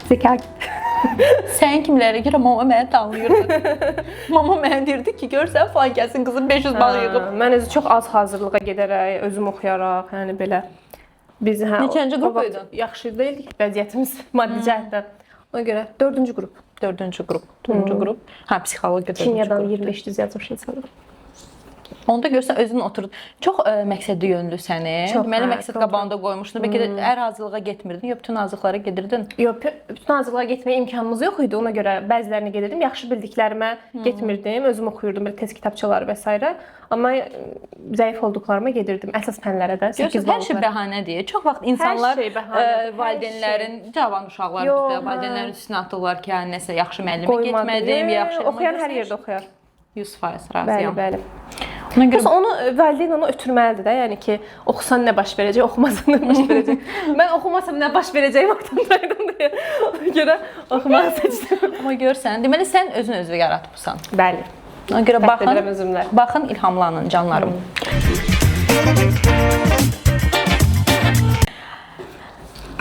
Zəka. Sən kimlərə görə mama məni tanıyırdı. Mama mənə deyirdi ki, görsən falan kəsin qızım 500 bal yığıb. Mən özü çox az hazırlığa gedərək, özüm oxuyaraq, yəni belə biz hə Neçənci o qrup vaxt idin? Yaxşı deyildik vəziyyətimiz maddi cəhətdən. Ona görə 4-cü qrup. 4-cü qrup. 4-cü qrup. Hə, psixologiya 4-cü Kimyadan qrup. 25 düz yazmış insanım. Onda görsən özün oturdu. Çox məqsədli yönlü səni. Çox, Deməli hə, məqsəd çox. qabağında qoymuşdun. Bəlkə də hər hazırlığa getmirdin, yox bütün hazırlıqlara gedirdin. Yox, bütün hazırlığa getməyə imkanımız yox idi. Ona görə bəzilərinə gedirdim. Yaxşı bildiklərimə getmirdim. Özüm oxuyurdum belə test kitabçaları və s. Amma zəif olduqlarıma gedirdim. Əsas fənlərə də 8 Görürsən, hər şey bəhanədir. Çox vaxt insanlar şey bəhanədir, hər şey. valideynlərin, cavan uşaqlar Yox, bizdə hə. valideynlərin üstünə atırlar ki, hə, nəsə yaxşı müəllimə Qoymadı. getmədim, yaxşı. Amma Oxuyan hər görürsən, yerdə oxuyar. 100% Bəli, razıyam. bəli. Ona görə Bəs onu valideyn onu ötürməlidir də, yəni ki, oxusan nə baş verəcək, oxumasan nə baş verəcək. Mən oxumasam nə baş verəcəyim ortamdaydım deyə. Ona görə oxumağı seçdim. amma görsən, deməli sən özün özünü yaratmısan. Bəli. Ona görə Fəxr baxın, edirəm özümlə. baxın, ilhamlanın canlarım.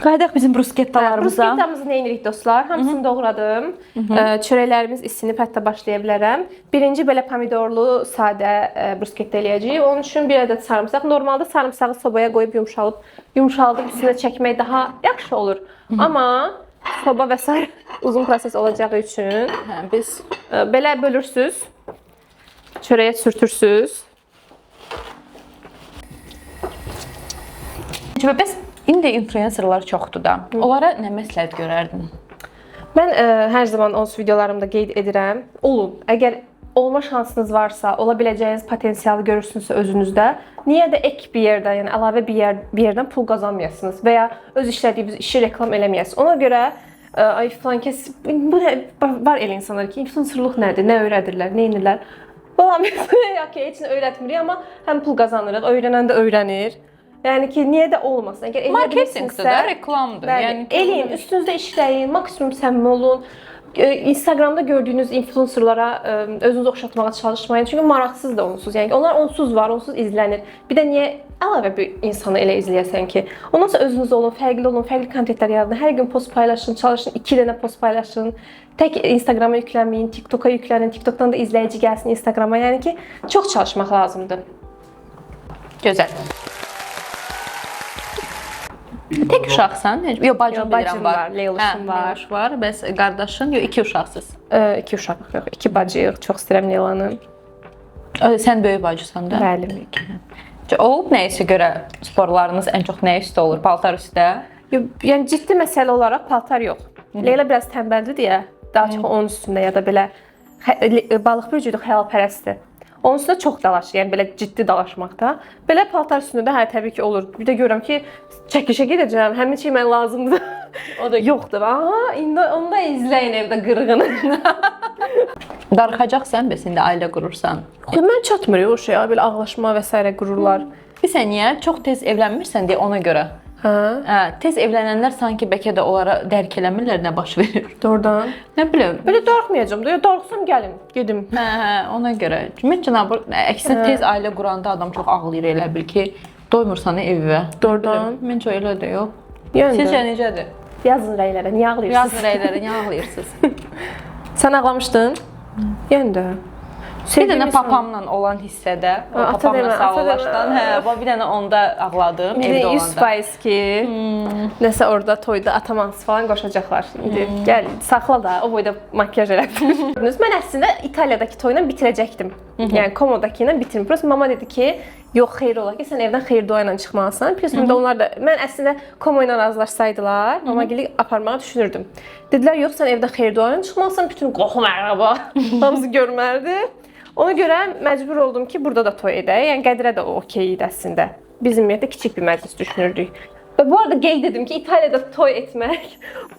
Qayıdaq bizim bruskettalarımıza. Bruskettamızı nə edirik dostlar? Hamısını doğradım. Çörəklərimiz isinib, hətta başlaya bilərəm. Birinci belə pomidorlu sadə brusketta eləyəcəyik. Onun üçün bir ədəd sarımsaq. Normalda sarımsağı sobaya qoyub yumşalıb, yumşaldıb üstünə çəkmək daha yaxşı olur. Amma soba və sair uzun proses olacağı üçün Hə, biz belə bölürsüz. Çörəyə sürtürsüz. Nəcibə, bəs indi influencerlar çoxdur da. Onlara nə məsləhət görərdin? Mən hər zaman onsuz videolarımda qeyd edirəm. Olun. Əgər olma şansınız varsa, ola biləcəyiniz potensialı görürsünüzsə özünüzdə, niyə də ek bir yerdən, yəni əlavə bir yerdən pul qazanmayasınız və ya öz işlədiyiniz işi reklam eləməyəsiniz. Ona görə ay filan kəs bu nə var elə insanlar ki, influencerluq nədir, nə öyrədirlər, nə edirlər. Valla biz okey, heç nə öyrətmirik, amma həm pul qazanırıq, öyrənən də öyrənir. Yəni ki, niyə də olmasın? Əgər eləyə Marketinqdir də, bilirsinizsə, reklamdır. Bəli, Yəni ki, eləyin, üstünüzdə işləyin, maksimum səmimi olun. Instagramda gördüyünüz influencerlara özünüzü oxşatmağa çalışmayın. Çünki maraqsız da onsuz. Yəni ki, onlar onsuz var, onsuz izlənir. Bir də niyə əlavə bir insanı elə izləyəsən ki? Ondan sonra özünüz olun, fərqli olun, fərqli kontentlər yaradın. Hər gün post paylaşın, çalışın, 2 dənə post paylaşın. Tək Instagrama yüklənməyin, TikToka yüklənin. TikTokdan da izləyici gəlsin Instagrama. Yəni ki, çox çalışmaq lazımdır. Gözəl. Tək uşaqsan? Yox, bacın Yox, bilirəm bacım var. var, Leyloşum Hə, var. Leyloş var. Bəs qardaşın, yox, iki uşaqsız. İki uşaq yox, iki bacıyıq. Çox istəyirəm Leylanı. Sən böyük bacısan da. Bəli. Olub nəyisə görə sporlarınız ən çox nə üstə olur? Paltar üstə? Yox, yəni ciddi məsələ olaraq paltar yox. Leyla biraz tənbəldir deyə daha çox onun üstündə ya da belə balıq bürcüdür, xəyalpərəstdir. Onun üstündə çox dalaşır, yəni belə ciddi dalaşmaqda. Belə paltar üstündə də hə təbii ki olur. Bir də görürəm ki, çəkilişə gedəcəm, həmin şey mənə lazımdır. O da yoxdur. Aha, indi onu da izləyin evdə qırğını. Darıxacaqsan bəs indi ailə qurursan. Yox, mən çatmır o şeyə, belə ağlaşma və s. qürurlar. Bir saniyə, çox tez evlənmirsən deyə ona görə. Hə, Hə, tez evlənənlər sanki bəlkə də onlara dərk eləmirlər nə baş verir. doğrudan. Nə bilim. Belə darıxmayacağam da. Ya darıxsam gəlin, gedim. Hə, hə, ona görə. Məncə nabor, əksinə tez ailə quranda adam çox ağlayır elə bil ki, doymursan evə. Doğrudan. Məncə elə də yox. Yəni də. Sizcə necədir? Yazın rəylərə, niyə ağlayırsınız? Yazın rəylərə, niyə ağlayırsınız? Sən ağlamışdın? Yəni də. Bir dənə papamla olan hissədə, o Ata papamla demə, ata sağollaşdan, demə. hə, bir dənə onda ağladım İndi evdə olanda. 100% ki, nəsə orada toyda atamansı falan qoşacaqlar. İndi gəl saxla da, o boyda makiyaj elədin. Mən əslində İtaliyadakı toyla bitirəcəkdim. Yəni Komodakı ilə bitirdim. Prosta mama dedi ki, yox xeyir ola ki, sən evdən xeyir dua ilə çıxmalısan. Plus həm də onlar da mən əslində Komo ilə razılaşsaydılar, mamagili aparmağı düşünürdüm. Dedilər, yox sən evdən xeyir dua ilə çıxmalısan, bütün qohum əqraba hamısı görməlidir. Ona görə məcbur oldum ki, burada da toy edək. Yəni Qədirə də o okey idi əslində. Biz ümumiyyətlə kiçik bir məclis düşünürdük. Və bu arada qeyd edim ki, İtaliyada toy etmək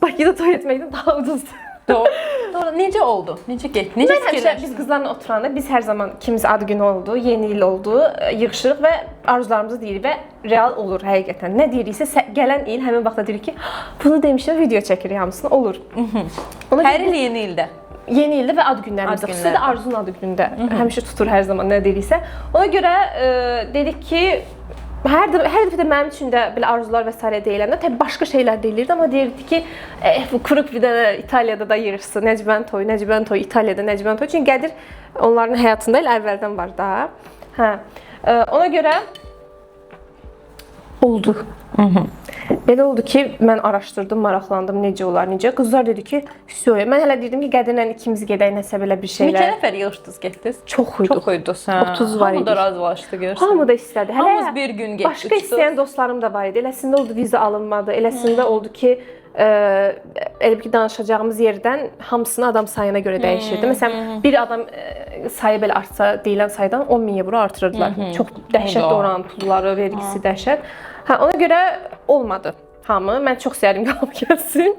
Bakıda toy etməkdən daha ucuzdur. Doğru. Doğru. Necə oldu? Necə getdi? Necə Mən həmişə fikirləşdin? biz qızlarla oturanda biz hər zaman kimisi ad günü oldu, yeni il oldu, yığışırıq və arzularımızı deyirik və real olur həqiqətən. Nə deyiriksə gələn il həmin vaxtda deyirik ki, bunu demişəm, video çəkirik hamısını, olur. Ona Hər il yeni ildə. Yeni ildə və ad günlərimizdə, Ad xüsusilə də günlərdə. Arzunun adı günündə həmişə tutur hər zaman nə deyiriksə. Ona görə dedik ki, hər dəfə də mənim üçün də belə arzular və sairə deyiləndə təbii başqa şeylər deyilirdi, amma deyirdi ki, bu quruq bir dənə İtaliyada da yığışsın, Nəcibən toyu, Nəcibən toyu, İtaliyada Nəcibən toyu. Çünki Qədir onların həyatında elə əvvəldən var da. Hə. Ona görə oldu. Belə oldu ki, mən araşdırdım, maraqlandım, necə olar, necə. Qızlar dedi ki, vəsyo. Mən hələ deyirdim ki, Qədirlə ikimiz gedək nəsə belə bir Neçə şeylər. nəfər yığışdınız, getdiniz? Çox uyduq. Çox uydunuz, hə. 30 var Hamı da idik. razılaşdı görürsən. Hamı da istədi. Hələ Hamımız bir gün getdik. Başqa istəyən dostlarım da var idi. Eləsində oldu viza alınmadı. Eləsində oldu ki, elə bir ki danışacağımız yerdən hamısını adam sayına görə dəyişirdi. Məsələn, bir adam sayı belə artsa, deyilən saydan 10 000 evro artırırdılar. Çox dəhşətli oranın pulları, vergisi dəhşət. Hə, ona görə olmadı hamı. Mən çox istərdim ki, hamı gəlsin.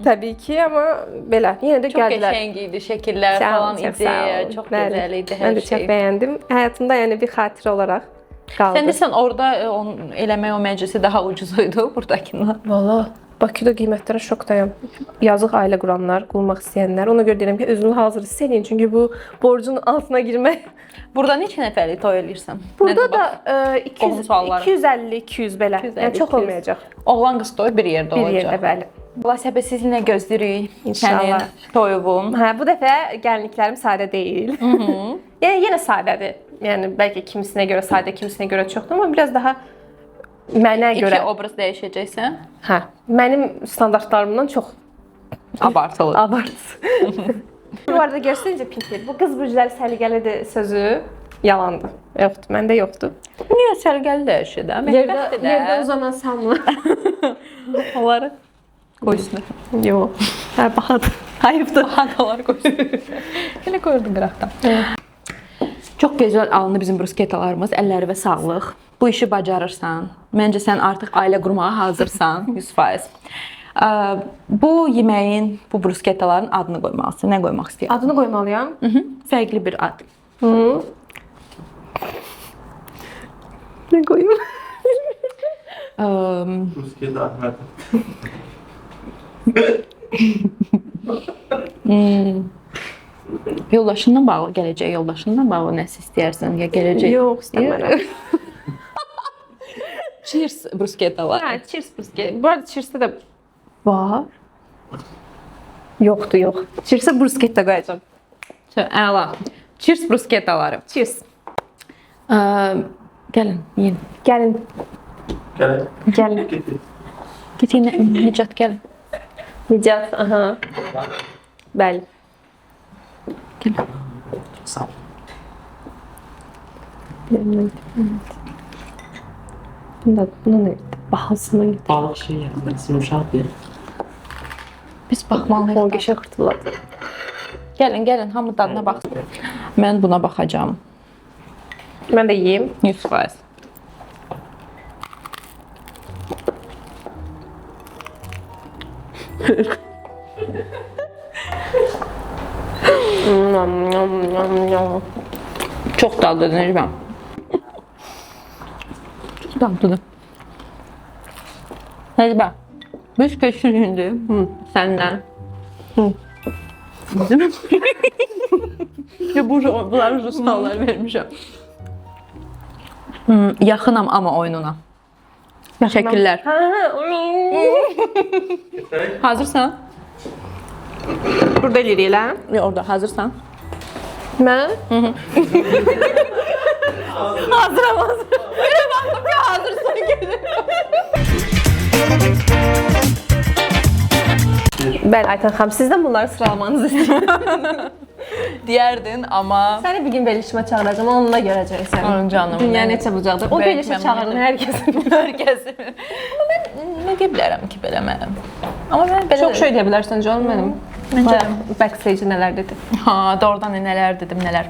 Təbii ki, amma belə yenə də Çox gəldilər. qəşəng idi, şəkillər Sağ olun, falan çox idi. sağ olun. Çox Bəli. gözəl idi hər Mən də çox şey. bəyəndim. Həyatımda yəni bir xatirə olaraq qaldı. Sən desən orada onun eləmək o məclisi daha ucuz idi buradakından. Valla Bakıda qiymətlərə şokdayam. Yazıq ailə quranlar, qurmaq istəyənlər. Ona görə deyirəm ki, özünü hazır hiss eləyin. Çünki bu borcun altına girmək. Burada neçə nəfərlik toy eləyirsən? Burada Nə da Qohum 200, sualları. 250, 200 belə. 250, Yəni çox 200. olmayacaq. Oğlan qız toyu bir yerdə Bir olacaq. yerdə bəli. Allah səbirsizliklə gözləyirik. İnşallah. Sənin toyuvun. Hə, bu dəfə gəlinliklərim sadə deyil. Yəni yenə sadədir. Yəni bəlkə kimisinə görə sadə, kimisinə görə çoxdur, amma biraz daha mənə görə. İki obraz dəyişəcəksən. Hə, mənim standartlarımdan çox Abartılı. abart. Bu arada görsəncə Pinker, bu qız bürcləri səliqəlidir sözü yalandır. Yoxdur, məndə yoxdur. Niyə səliqəli dəyişir də? Mətbəxdir də. Yerdə uzanan samla. Onları qoysun. Yox. Hə, bahadır. Hayıfdır. Bahadır qoysun. Elə qoyurdum qıraqdan. Çox gözəl alındı bizim brusketalarımız. Əlləri və sağlıq. Bu işi bacarırsan. Məncə sən artıq ailə qurmağa hazırsan 100%. Bu yeməyin, bu brusketaların adını qoymalısan. Nə qoymaq istəyirsən? Adını qoymalıyam. Fərqli bir ad. Nə qoyum? Brusketa Ahmet. Yoldaşından bağlı, gələcək yoldaşından bağlı nəsə istəyərsən ya gələcək. Yox, istəmirəm. Cheers brusketalar. Hə, cheers brusket. Bu arada cheersdə də var. Yoxdur, yox. Cheersə brusket də qoyacağam. Əla. Cheers brusketaları. Cheers. Gəlin, yeyin. Gəlin, Gəlin. gəlin. Getdik. Get yenə Nicat gəlin. Nicat, aha. Bəli. Gəlin. Sağ ol. Bunda, bunu nə? Bahalısından getir. Balıq şey yapmak yumuşaq bir. Biz baxmalıyıq. O qəşəng xırtıladı. Gəlin, gəlin, hamı dadına baxsın. Mən buna baxacağam. Mən də yeyim. 100%. Çox dadlıdır Necmə. Çox dadlıdır. Necmə, biz keçirik indi səndən. Bizim... Ya bu bunlar ucuz suallar vermişəm. Yaxınam amma oyununa. Şəkillər. Hə, hə. Keçək. Hazırsan? Burada eləyirik elə. Yox, orada hazırsan? Mən Hazıram, hazıram. Belə baxdım ki, hazırsan gedir. Bəli Aytan xanım, sizdən bunları sıralamanızı istəyirəm. Deyərdin, amma Səni bir gün verilişimə çağıracağam, onunla görəcəksən. Onun canım. Dünya mən- necə bucaqdır. O Bəlkə verilişə mən çağırın bunu- hər kəsi. hər kəsi. Amma mən nə deyə bilərəm ki, belə mənəm. Amma mən belə Çox şey deyə bilərsən canım mənim. Məncə Backstage nələr dedi. Ha, doğrudan da nələr dedim, nələr.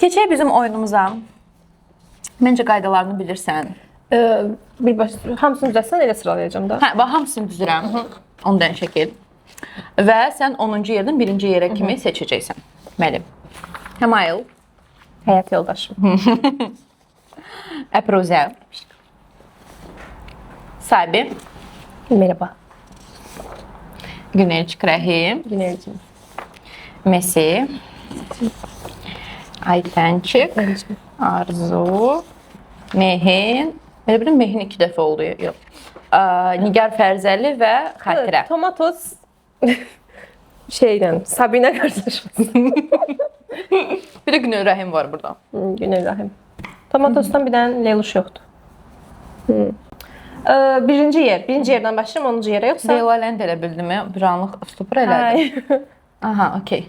Keçək bizim oyunumuza. Məncə qaydalarını bilirsən. Bir baş hamısını düzəltsən elə sıralayacağam da. Hə, bax hamısını düzürəm. 10 dənə şəkil. Və sən 10-cu yerdən 1-ci yerə kimi seçəcəksən. Məlim. Həmayıl, Həyat yoldaşım. Əpruzə, Sabi, Merhaba. Günel Rəhim, Günelcim. Messi, Aytənçik, Arzu, Mehin. Elə bilim Mehin 2 dəfə oldu. Yox. Nigar Fərzəli və Xatirə. Tomatos şeylə Sabina qarşılaşması. Bir də Günel Rəhim var burada. Günel Rəhim. Tomatosdan bir dənə Leyluş yoxdur. Birinci yer. Birinci yerdən başlayıram 10-cu yerə yoxsa? Leyla ilə də elə bildimi? Bir anlıq stupor elədi. Ay. Aha, okey.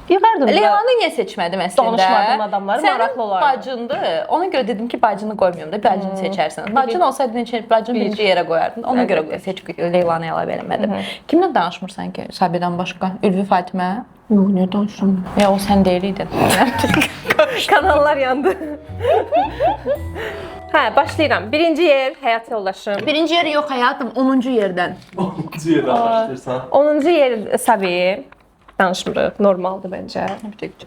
Yığardım da. Leylanı niyə seçmədim əslində? Danışmadığım adamları Sənin maraqlı olardı. bacındır. Ona görə dedim ki, bacını qoymayım da, bacını seçərsən. Bacın olsaydı neçə bacını birinci yerə qoyardın. Ona görə seç Leylanı əlavə eləmədim. Kimlə danışmırsan ki, Sabidən başqa? Ülvi Fatimə? Yox, niyə danışıram? Ya o sən deyiliydin. Kanallar yandı. Hə, başlayıram. Birinci yer həyat yoldaşım. Birinci yeri yox həyatım, 10-cu yerdən. 10-cu yerdən başlayırsan. 10-cu yer Sabi. Danışmırıq, normaldır bəncə. Bir dəqiqə.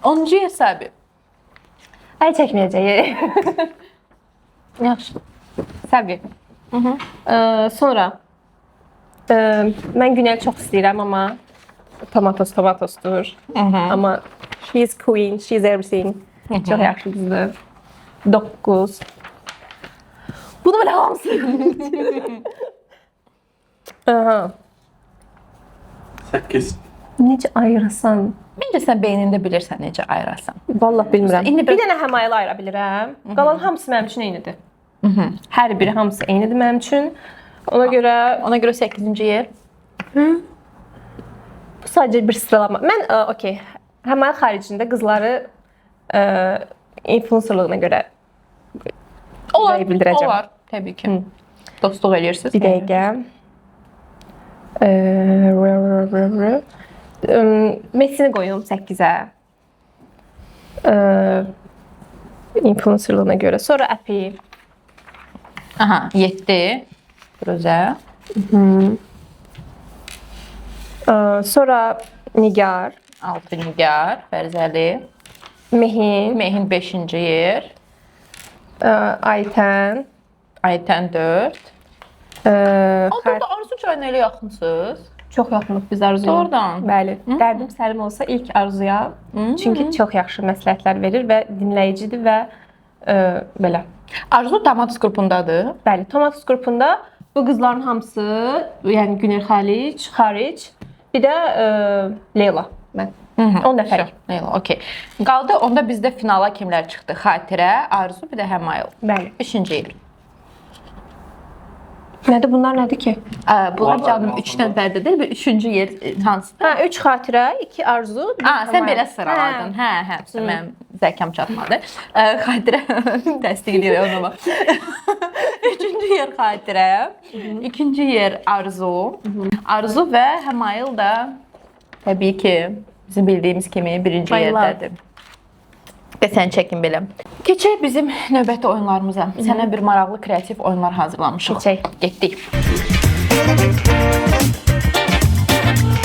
10-cu yer Sabi. Əl çəkməyəcək. Yaxşı. Sabi. Sonra mən Günel çox istəyirəm, amma tomatos tomatosdur. Amma she is queen, she is everything. Çox yaxşı qızdır. 9. Bunu belə hamısı. Aha. 8. Necə ayırasan? Məncə sən beynində bilirsən necə ayırasan. Vallah bilmirəm. İndi Bir dənə həmayıl ayıra bilirəm. Qalan hamısı mənim üçün eynidir. Hər biri hamısı eynidir mənim üçün. Ona görə Ona görə 8-ci yer. bu sadəcə bir sıralama. Mən okey, həmayıl xaricində qızları influencerlığına görə Olar, Rəy bildirəcəm. Olar, təbii ki. Dostluq eləyirsiniz. Bir dəqiqə. Messini qoyum 8-ə. İnfluencerlığına görə. Sonra Əpi. Aha, 7. Firuzə. Sonra Nigar, 6 Nigar, Fərzəli. Mehin, Mehin 5-ci yer. Aytən, Aytən 4. Xər... Burada Arzu çayına elə yaxınsınız. Çox yaxınıq biz Arzuya. Doğrudan. Bəli. Dərdim sərim olsa ilk Arzuya. Çünki çox yaxşı məsləhətlər verir və dinləyicidir və belə. Arzu Tomatis qrupundadır. Bəli, Tomatis qrupunda bu qızların hamısı, yəni Günel xaric, bir də Leyla mən. 10 nəfərik. Leyla, okey. Qaldı onda bizdə finala kimlər çıxdı? Xatirə, Arzu, bir də Həmayıl. Bəli. 5-ci yer. Nədir bunlar nədir ki? Bunlar Bunlar canım altında. 3 nəfərdədir. Bir 3-cü yer hansı? Hə, 3 xatirə, 2 arzu. Bir Aa, sən Həmayıl. belə sıraladın. Hə, hə, mənim zəkam çatmadı. Xatirə təsdiqləyirəm o zaman. Üçüncü yer Xatirə, ikinci yer Arzu. Arzu və Həmayıl da təbii ki, bizim bildiyimiz kimi birinci My love. yerdədir. Və sən çəkin belə. Keçək bizim növbəti oyunlarımıza. Sənə bir maraqlı kreativ oyunlar hazırlamışıq. Keçək. Getdik.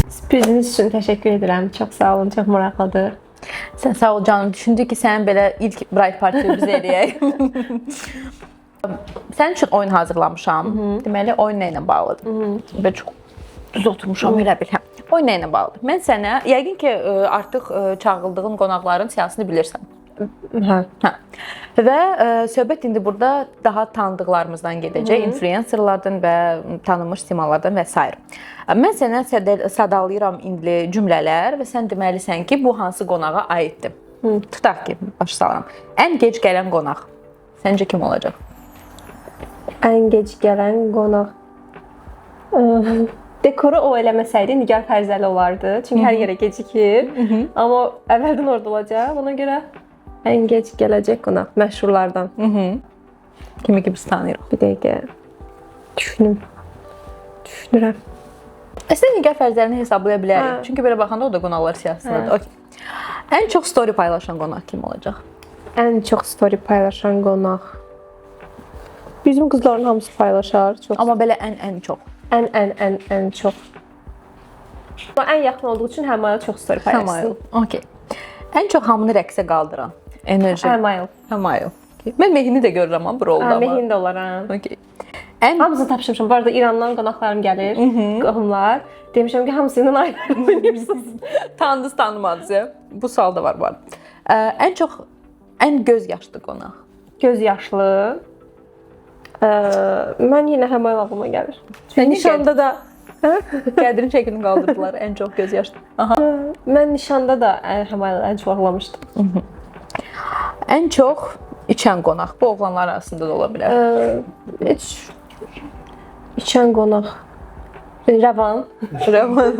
Sürpriziniz üçün təşəkkür edirəm. Çox sağ olun, çox maraqlıdır. Sən sağ ol canım. Düşündük ki, sənin belə ilk bride party biz eləyək. Sənin üçün oyun hazırlamışam. Deməli, oyun nə ilə bağlıdır? Və çox düz oturmuşam elə bil. Hə. Oyun nə ilə bağlıdır? Mən sənə, yəqin ki, artıq çağırıldığın qonaqların siyahısını bilirsən. Hə. Hə. Və söhbət indi burada daha tanıdıqlarımızdan gedəcək, influencerlardan və tanınmış simalardan və s. Mən səndən sadalayıram indi cümlələr və sən deməlisən ki, bu hansı qonağa aiddir. Tutaq ki, başa salıram. Ən gec gələn qonaq. Səncə kim olacaq? Ən gec gələn qonaq. Dekoru o eləməsəydi Nigar Fərzəli olardı. Çünki hər yerə gecikir. Amma əvvəldən orada olacaq. Ona görə ən gec gələcək qonaq məşhurlardan. Kimi ki biz tanıyırıq. Bir dəqiqə düşünüm. Düşünürəm. Əslində Nigar Fərzəlini hesablaya bilərik. Hə. Çünki belə baxanda o da qonaqlar siyahısındadır. Okey. Ən çox story paylaşan qonaq kim olacaq? Ən çox story paylaşan qonaq. Bizim qızların hamısı paylaşar çox. Amma belə ən çox. Ən çox. Amma ən yaxın olduğu üçün Həmayıl çox story paylaşsın. Həmayıl. Okey. Ən çox hamını rəqsə qaldıran enerji. Həmayıl. Həmayıl. Okey. Mən Mehini də görürəm ha bu rolda amma. Mehin də olar ha. Okey. Ən Hamısını tapşırmışam. Bu arada İrandan qonaqlarım gəlir, qohumlar. Demişəm ki, hamısı ilə ayrı oynayırsınız. tanıdınız, tanımadınız ya. Bu sual da var bu arada. Ən çox ən göz yaşlı qonaq. Göz yaşlı. Mən yenə Həmayıl ağlıma gəlir. Sən Nişanda da Qədrin şəklini qaldırdılar ən çox göz yaşlı. Aha. Mən nişanda da Həmayıl ən çox ağlamışdım. Ən çox içən qonaq. Bu oğlanlar arasında da ola bilər. Heç içən qonaq. Rəvan. Rəvan.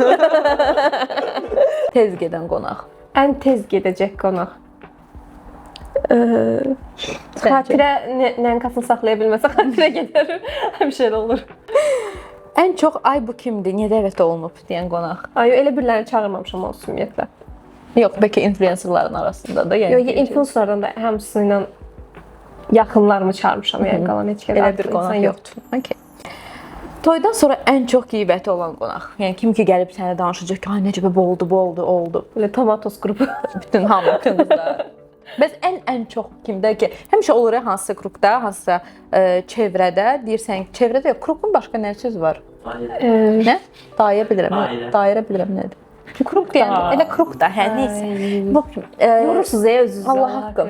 Tez gedən qonaq. Ən tez gedəcək qonaq. Xatirə nənkasını saxlaya bilməsə xatirə gedər. Həmişə elə olur. Ən çox ay bu kimdir, niyə dəvət olunub deyən qonaq. Ay, elə birilərini çağırmamışam olsun ümumiyyətlə. Yox, bəlkə influencerların arasında da, yəni. Yox, influencerlardan da hamısı ilə yaxınlarımı çağırmışam, yəni qalan heç kəs Elə bir qonaq yoxdur. Okay. Toydan sonra ən çox qiybəti olan qonaq. Yəni kim ki gəlib sənə danışacaq ki, ay necə bu oldu, bu oldu, oldu. Belə tomatos qrupu. Bütün hamı, bütün qızlar. Bəs ən çox kimdə ki, həmişə olur ya hansısa qrupda, hansısa çevrədə deyirsən, çevrədə yox, qrupun başqa nə söz var? Nə? Dairə bilirəm. Dairə. Dairə bilirəm nədir. Kruq deyəndə elə kruq da, hə, neysə. Bu Yorursunuz ey özünüzü. Allah haqqı.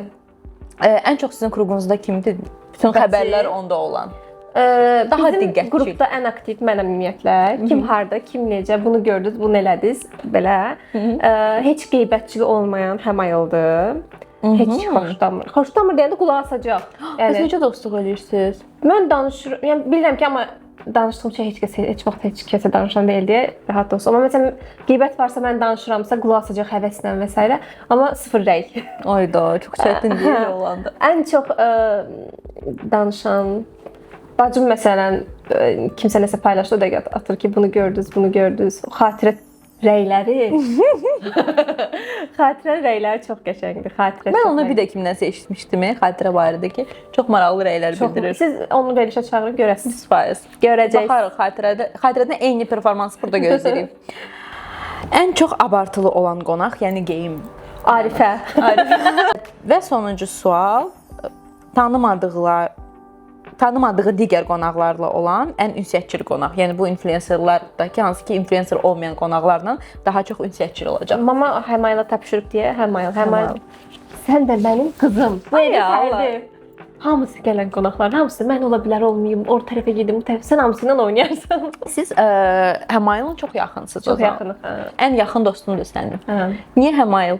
Ən çox sizin kruqunuzda kimdir? Bütün xəbərlər onda olan. Daha Bizim diqqətçi. Qrupda ən aktiv mənəm ümumiyyətlə. Kim harda, kim necə, bunu gördünüz, bunu elədiniz, belə. Heç qeybətçili olmayan Həmayıldır. Heç xoşlamır. Xoşlamır deyəndə qulaq asacaq. Bəs Yəni necə dostluq eləyirsiniz? mən danışıram, yəni bilirəm ki, amma danışdığım şey heç kəs heç vaxt heç kəsə danışan deyil deyə rahat olsun. Amma məsələn qeybət varsa mən danışıramsa qulaq asacaq həvəslə və s. Amma sıfır rəy. Ayda, çox çətin deyil olanda. Ən çox danışan bacım məsələn kimsə nəsə paylaşdı, o dəqiqə atır ki, bunu gördünüz, bunu gördünüz. Xatirə rəyləri. Xatirə rəyləri çox qəşəngdir. Xatirə. Mən onu bir də kimdənsə eşitmişdim, xatirə barədə ki, çox maraqlı rəylər bildirir. Siz onu verilişə çağırın, görəsiniz. 100%. Görəcəksiniz. Baxarıq xatirədə, xatirədən eyni performansı burada gözləyirik. Ən çox abartılı olan qonaq, yəni geyim. Arifə. Və sonuncu sual, tanımadığı digər qonaqlarla olan ən ünsiyyətçil qonaq. Yəni bu influencerlardakı hansı ki influencer olmayan qonaqlarla daha çox ünsiyyətçil olacaq. Mama Həmayıla tapşırıb deyə Həmayıl, Həmayıl. Sən də mənim qızım. Bu Ay evin Allah. fərdi. Hamısı gələn qonaqların hamısı mən ola bilər olmayım, or tərəfə gedim, bu tərəfə. Sən hamısı ilə oynayarsan. Siz Həmayılın çox yaxınsınız o Çox zaman. yaxınıq. Hə. Ən yaxın dostundur sənin. Hə. Niyə Həmayıl?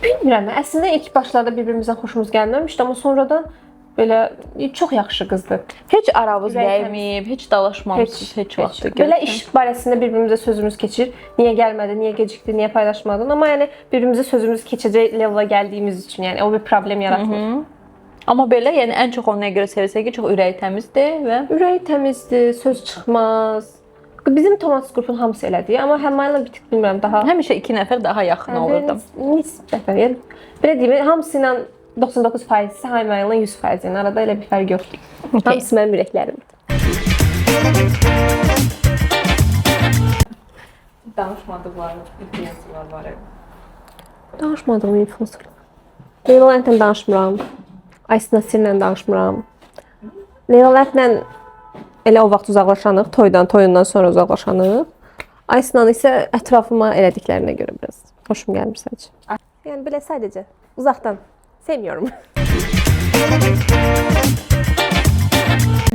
Bilmirəm. Əslində ilk başlarda bir-birimizdən xoşumuz gəlməmişdi, amma sonradan belə çox yaxşı qızdır. Heç aranız Ürəyi dəyməyib, heç dalaşmamısınız heç vaxt. Belə iş barəsində bir-birimizə sözümüz keçir. Niyə gəlmədi, niyə gecikdi, niyə paylaşmadın? Amma yəni bir-birimizə sözümüz keçəcək level-a gəldiyimiz üçün, yəni o bir problem yaratmır. Amma belə, yəni ən çox onu nəyə görə sevirsən ki, çox ürəyi təmizdir və Ürəyi təmizdir, söz çıxmaz. Bizim Tomatis qrupun hamısı elədir, amma Həmayla bir tık bilmirəm daha. həmişə iki nəfər daha yaxın olurdu. Nisbətən, yəni belə deyim, hamısı ilə 99% isə Həmayla 100%, yəni arada elə bir fərq yoxdur. Okay. Hamısı mənim ürəklərimdir. Danışmadıqları influencerlar var. Danışmadığım influencerlar. Leyla Ləntlə danışmıram. Aysin Nasirlə danışmıram. Leyla Ləntlə elə o vaxt uzaqlaşanıq, toyundan sonra uzaqlaşanıq. Aysinanı isə ətrafıma elədiklərinə görə biraz xoşum gəlmir sadəcə. Yəni belə sadəcə uzaqdan sevmiyorum.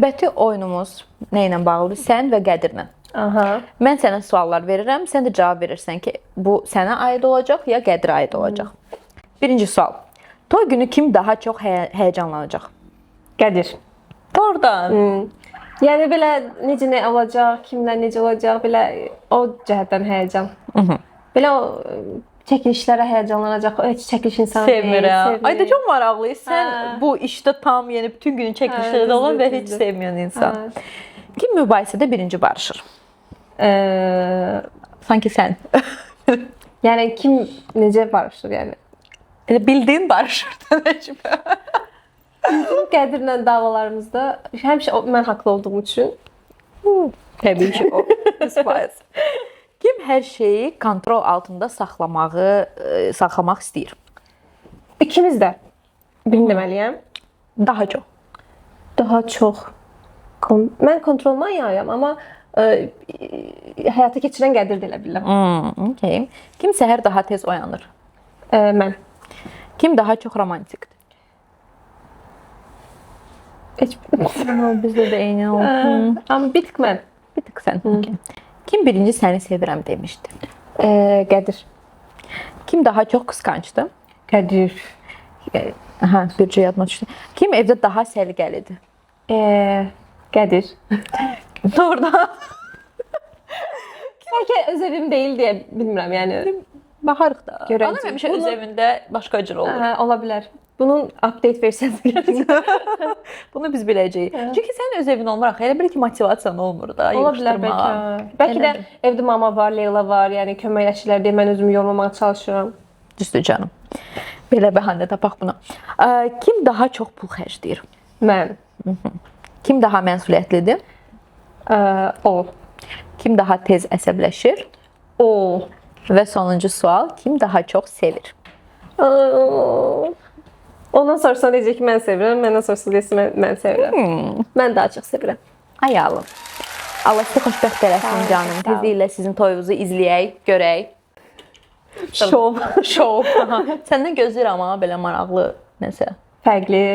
Növbəti oyunumuz nə ilə bağlıdır? Sən və Qədirlə. Aha. Mən sənə suallar verirəm, sən də cavab verirsən ki, bu sənə aid olacaq ya Qədirə aid olacaq. Birinci sual. Toy günü kim daha çox həyəcanlanacaq? Qədir. Doğrudan. Yəni belə necə nə olacaq, kimlə necə olacaq, belə o cəhətdən həyəcan. Belə o çəkilişlərə həyəcanlanacaq. Heç çəkiliş insanı deyil, Sevmirəm. sevmir. Ay da çox maraqlı. Sən Hə. bu işdə tam, yəni bütün günü çəkilişlərdə Hə, olan və düzdür, heç düzdür. sevməyən insan. Hə. Kim mübahisədə birinci barışır? Sanki sən. Yəni kim necə barışır yəni? Elə bildiyin barışır da Nəcibə. Qədirlə davalarımızda həmişə mən haqlı olduğum üçün Təbii ki, o 100%. Kim hər şeyi kontrol altında saxlamaq istəyir? İkimiz də birini deməliyəm. Daha çox. Daha çox mən kontrol manyağıyam, amma həyata keçirən Qədir də elə bilirəm. Okay. Kim səhər daha tez oyanır? Mən. Kim daha çox romantikdir? Heç Bizdə də eyni oldu. Amma bir tık mən. Bir tık sən. Okay. Kim birinci səni sevirəm demişdi? Qədir. Kim daha çox qısqancdır? Qədir. Aha, bircə yadıma düşdü. Kim evdə daha səliqəlidir? Qədir. Doğrudan. Bəlkə öz evim deyil deyə bilmirəm, yəni. Baxarıq da. Görəcəyik. Anam həmişə öz evində başqa cür olur. Hə, ola bilər. Bunun update versiyası gələcək. Bunu biz biləcəyik. Çünki sənin öz evin olmur axı. Elə bil ki, motivasiyan olmur da Ola bilər bəlkə. yığışdırmağa. Bəlkə də Elədir. evdə mama var, Leyla var, yəni köməkləşirlər deyə mən özümü yormamağa çalışıram. Düzdür canım. Belə bəhanə tapaq buna. Kim daha çox pul xərcləyir? Mən. Kim daha məsuliyyətlidir? O. Kim daha tez əsəbləşir? O. Və sonuncu sual, kim daha çox sevir? Ondan soruşsan deyəcək ki, mən sevirəm, məndən soruşsan deyəcək mən sevirəm. Mən daha çox sevirəm. Ay alım. Allah sizi xoşbəxt eləsin canım. Tezliklə sizin toyunuzu izləyək, görək. Şov. Şov. Səndən gözləyirəm ha belə maraqlı nəsə. Fərqli.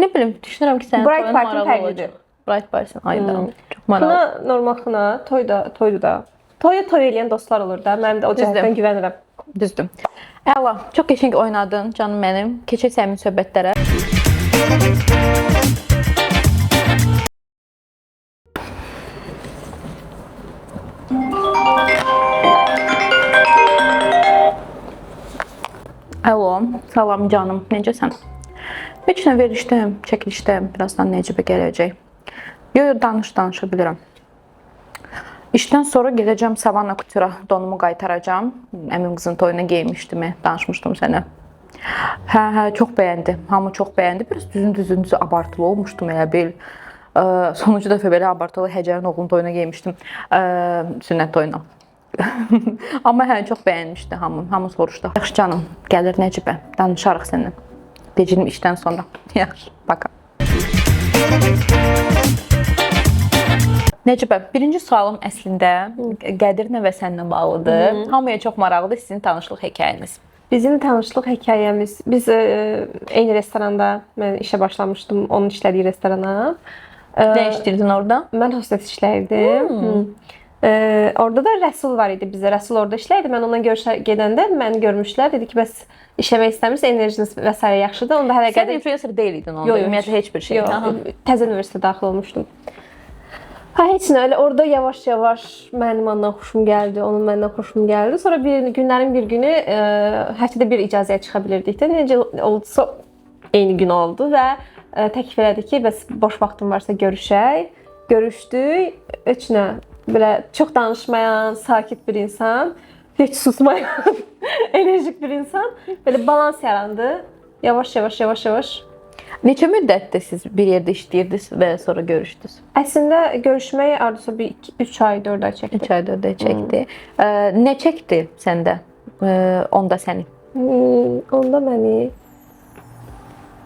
Nə bilim, düşünürəm ki, sənin Bright toyun Party maraqlı fərqlidir. olacaq. Bright Party, ay da. Çox maraqlı. Xına normal xına, toy da, toydu da. Toya toy eləyən dostlar olur da. Mənim də o cəhətdən güvənirəm. Düzdür. Əla, çox qəşəng oynadın canım mənim. Keçək səmimi söhbətlərə. Alo, salam canım. Necəsən? Heç nə verilişdəyəm, çəkilişdəyəm. Birazdan Nəcibə gələcək. Yo, yo, danışa bilirəm. İşdən sonra gedəcəm Savannah Couture-a donumu qaytaracağam. Əmim qızın toyuna geymişdim, danışmışdım sənə. Hə, çox bəyəndi. Hamı çox bəyəndi. Biraz düzün abartılı olmuşdum elə bil. Sonuncu dəfə belə abartılı Həcərin oğlunun toyuna geymişdim. Sünnət toyuna. Amma hə, çox bəyənmişdi hamı. Hamı soruşdu. Yaxşı canım, gəlir Nəcibə. Danışarıq səninlə. Deyəcəm işdən sonra. Yaxşı, bakalım. Nəcibə, birinci sualım əslində Qədirlə və sənlə bağlıdır. Hamıya çox maraqlıdır sizin tanışlıq hekayəniz. Bizim tanışlıq hekayəmiz, biz eyni restoranda mən işə başlamışdım, onun işlədiyi restorana. Nə işləyirdin orada? Mən hostes işləyirdim. Orada da Rəsul var idi bizə. Rəsul orada işləyirdi. Mən onunla görüşə gedəndə məni görmüşlər. Dedi ki, bəs işləmək istəmirsə, enerjiniz və s. yaxşıdır. Onda hələ Sən Qədir influencer deyildin onda. Yox, yox, Ümumiyyətlə heç bir şey. Yox, təzə universitetə daxil olmuşdum. Ha, heç nə, elə orada yavaş-yavaş mənim ondan xoşum gəldi, onun məndən xoşum gəldi. Sonra bir günlərin bir günü həftədə bir icazəyə çıxa bilirdik də. Necə oldusa eyni gün oldu və təklif elədi ki, bəs boş vaxtın varsa görüşək. Görüşdük. Heç nə, belə çox danışmayan, sakit bir insan, heç susmayan, enerjik bir insan. Belə balans yarandı. Yavaş-yavaş, yavaş-yavaş. Neçə müddətdir siz bir yerdə işləyirdiniz və sonra görüşdünüz? Əslində görüşmək hardasa bir 3 ay, 4 ay çəkdi. 3 ay, 4 ay çəkdi. Nə çəkdi səndə? Onda səni. Onda məni.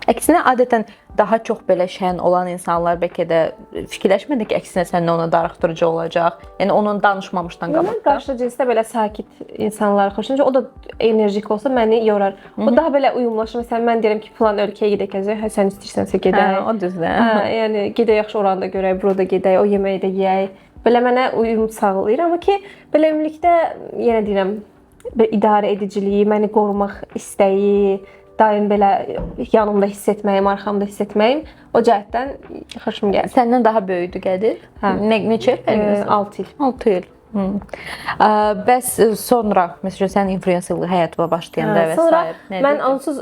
Əksinə adətən daha çox belə şən olan insanlar bəlkə də fikirləşmədi ki, əksinə səndən ona darıxdırıcı olacaq. Yəni onun danışmamışdan Mən qabaq da. qarşı cinsdə belə sakit insanları xoşlayıram. O da enerjik olsa məni yorar. O daha belə uyumlaşır. Məsələn, mən deyirəm ki, filan ölkəyə gedək, hə, sən istəyirsənsə gedək. Hə, o düzdür. Hə, yəni gedək yaxşı oranı da görək, burada gedək, o yeməyi də yeyək. Belə mənə uyum sağlayır, amma ki, belə ümumilikdə yenə deyirəm, bir idarə ediciliyi, məni qorumaq istəyi, daim belə yanımda hiss etməyim, arxamda hiss etməyim o cəhətdən xoşum gəlir. Səndən daha böyükdü Qədir. Hə. Nə neçə il fərqiniz var? 6 il. 6 il. Bəs sonra, məsələn, sən influencerlıq həyatına başlayanda və Sonra sair. Nə mən dedin? onsuz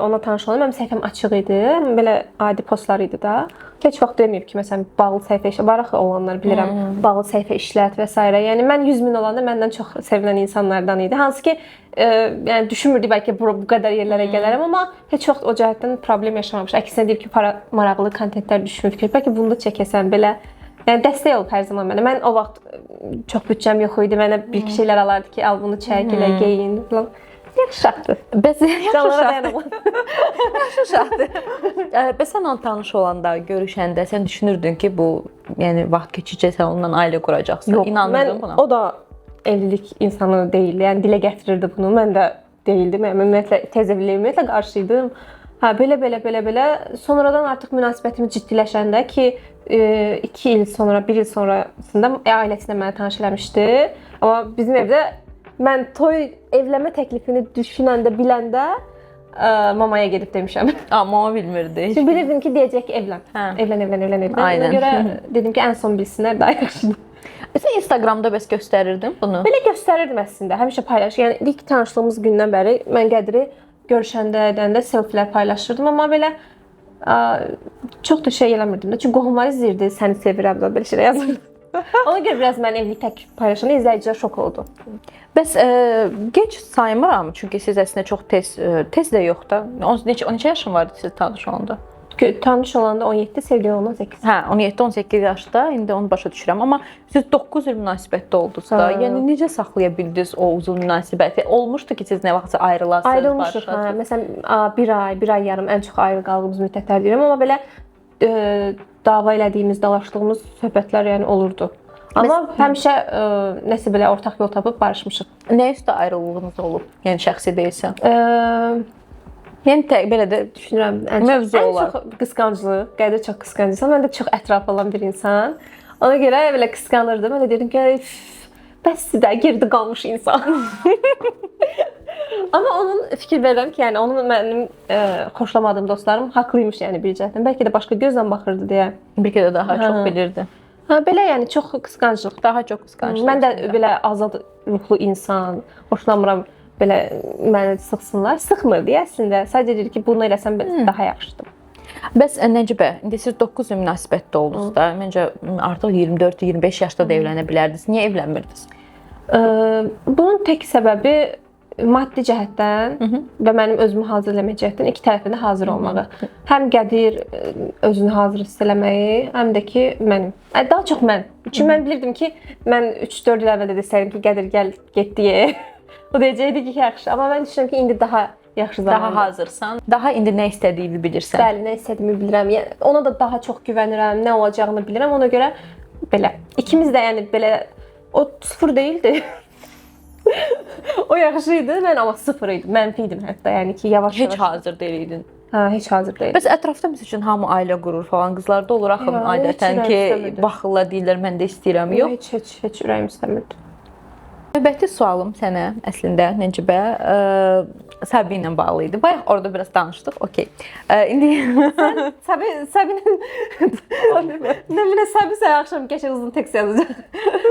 ona tanış oldum. Mənim səhifəm açıq idi. Belə adi postlar idi da. Heç vaxt deməyib ki, məsələn, bağlı səhifə işlət. Var axı olanlar bilirəm. Bağlı səhifə işlət və s. Yəni mən 100 min olanda məndən çox sevinən insanlardan idi. Hansı ki, yəni düşünmürdü bəlkə bu qədər yerlərə gələrəm, amma heç vaxt o cəhətdən problem yaşamamış. Əksinə deyib ki, para maraqlı kontentlər düşmür fikir. Bəlkə bunu da çəkəsən belə. Yəni dəstək olub hər zaman mənə. Mən o vaxt çox büdcəm yox idi. Mənə bir iki şeylər alardı ki, al bunu çək, elə geyin falan. Yaxşı uşaqdır. Bəs yaxşı Canlara uşaqdır. dayanamam. Yaxşı uşaqdır. Bəs sən onunla tanış olanda, görüşəndə sən düşünürdün ki, bu, yəni vaxt keçicə sən onunla ailə quracaqsan. Yox, İnanırdın mən, buna? O da evlilik insanı deyildi. Yəni dilə gətirirdi bunu. Mən də deyildim. Yəni ümumiyyətlə tez evliliyə ümumiyyətlə qarşıydım. Hə, belə. Sonradan artıq münasibətimiz ciddiləşəndə ki, 2 il sonra, 1 il sonrasında ailəsinə məni tanış eləmişdi. Amma bizim evdə mən toy evlənmə təklifini düşünəndə, biləndə mamaya gedib demişəm. Amma o bilmirdi. Çünki bilirdim ki, deyəcək ki, evlən. Hə. Evlən, evlən, evlən, evlən. Aynen. Ona görə dedim ki, ən son bilsinlər daha yaxşıdır. Sən Instagramda bəs göstərirdin bunu? Belə göstərirdim əslində. Həmişə paylaş. Yəni ilk tanışlığımız gündən bəri mən Qədiri görüşəndə, edəndə selfielər paylaşırdım, amma belə çox da şey eləmirdim də. Çünki qohumlar izləyirdi, səni sevirəm də belə şeylər yazırdı. Ona görə biraz mən evlilik təklif paylaşanda izləyicilər şok oldu. Bəs gec saymıram, çünki siz əslində çox tez tez də yox da. Neçə yaşın vardı siz tanış olanda? Tanış olanda 17, sevgili olanda 18. Hə, 17-18 yaşda, indi onu başa düşürəm, amma siz 9 il münasibətdə oldunuz da. Hə. Yəni necə saxlaya bildiniz o uzun münasibəti? Olmuşdu ki, siz nə vaxtsa ayrılasınız, Ayrılmışıq. Hə. barışasınız. Məsələn, bir ay, bir ay yarım ən çox ayrı qaldığımız müddətlər deyirəm, amma belə dava elədiyimiz, dalaşdığımız söhbətlər yəni olurdu. Amma həmişə nəsə belə ortaq yol tapıb barışmışıq. Nə üstə ayrılığınız olub? Yəni şəxsi deyilsə. Yəni tək belə də Düşünürəm ən çox, Mövzu ən olar. çox qısqanclıq. Qədir çox qısqanc insan. Mən də çox ətraf olan bir insan. Ona görə belə qısqanırdım. Mən də deyirdim ki, bəs də geride qalmış insan. Amma onun fikir verirəm ki, yəni onun mənim xoşlamadığım dostlarım haqlıymış yəni bir cəhətdən. Bəlkə də başqa gözlə baxırdı deyə. bəlkə də daha çox Hə. bilirdi. Hə, belə yəni çox qısqanclıq. Daha çox qısqanclıq. Mən də belə azad ruhlu insan, xoşlamıram belə məni sıxsınlar. Sıxmır deyə əslində. Sadəcə deyir ki, bunu eləsəm daha yaxşıdır. Bəs Nəcibə, indi siz 9 il münasibətdə oldunuz da. Məncə artıq 24-25 yaşda da evlənə bilərdiniz. Niyə evlənmirdiniz? Bunun tək səbəbi maddi cəhətdən və mənim özümü hazır eləmək cəhətdən iki tərəfin də hazır olmağı. Həm Qədir özünü hazır hiss eləməyi, həm də ki mənim. Daha çox mən. Çünki mən bilirdim ki, mən 3-4 il əvvəl də desəydim ki, Qədir gəl getdik. O deyəcəkdi ki, yaxşı. Amma mən düşünürəm ki, indi daha yaxşı zamandır. Daha hazırsan, daha indi nə istədiyini bilirsən. Bəli, nə istədiyimi bilirəm. Yəni ona da daha çox güvənirəm, nə olacağını bilirəm. Ona görə belə. İkimiz də yəni belə o sıfır deyildi. O yaxşı idi, mən amma sıfır idim, mənfi idim hətta. Yəni ki, yavaş Heç yavaş. hazır deyildin. Hə, heç hazır deyildim. Bəs ətrafda məsəl üçün hamı ailə qurur falan, qızlarda olur axı Ya, heç adətən ürəyim ki, istəmirdi. baxırlar deyirlər mən də istəyirəm. Yox. Heç ürəyim istəmirdi. Növbəti sualım sənə əslində Nəcibə, Sabi ilə bağlı idi. Bayaq orada biraz danışdıq. Okay. İndi Sabinin nə bilim Sabi səhər axşam qəşəng uzun tekst yazacaq.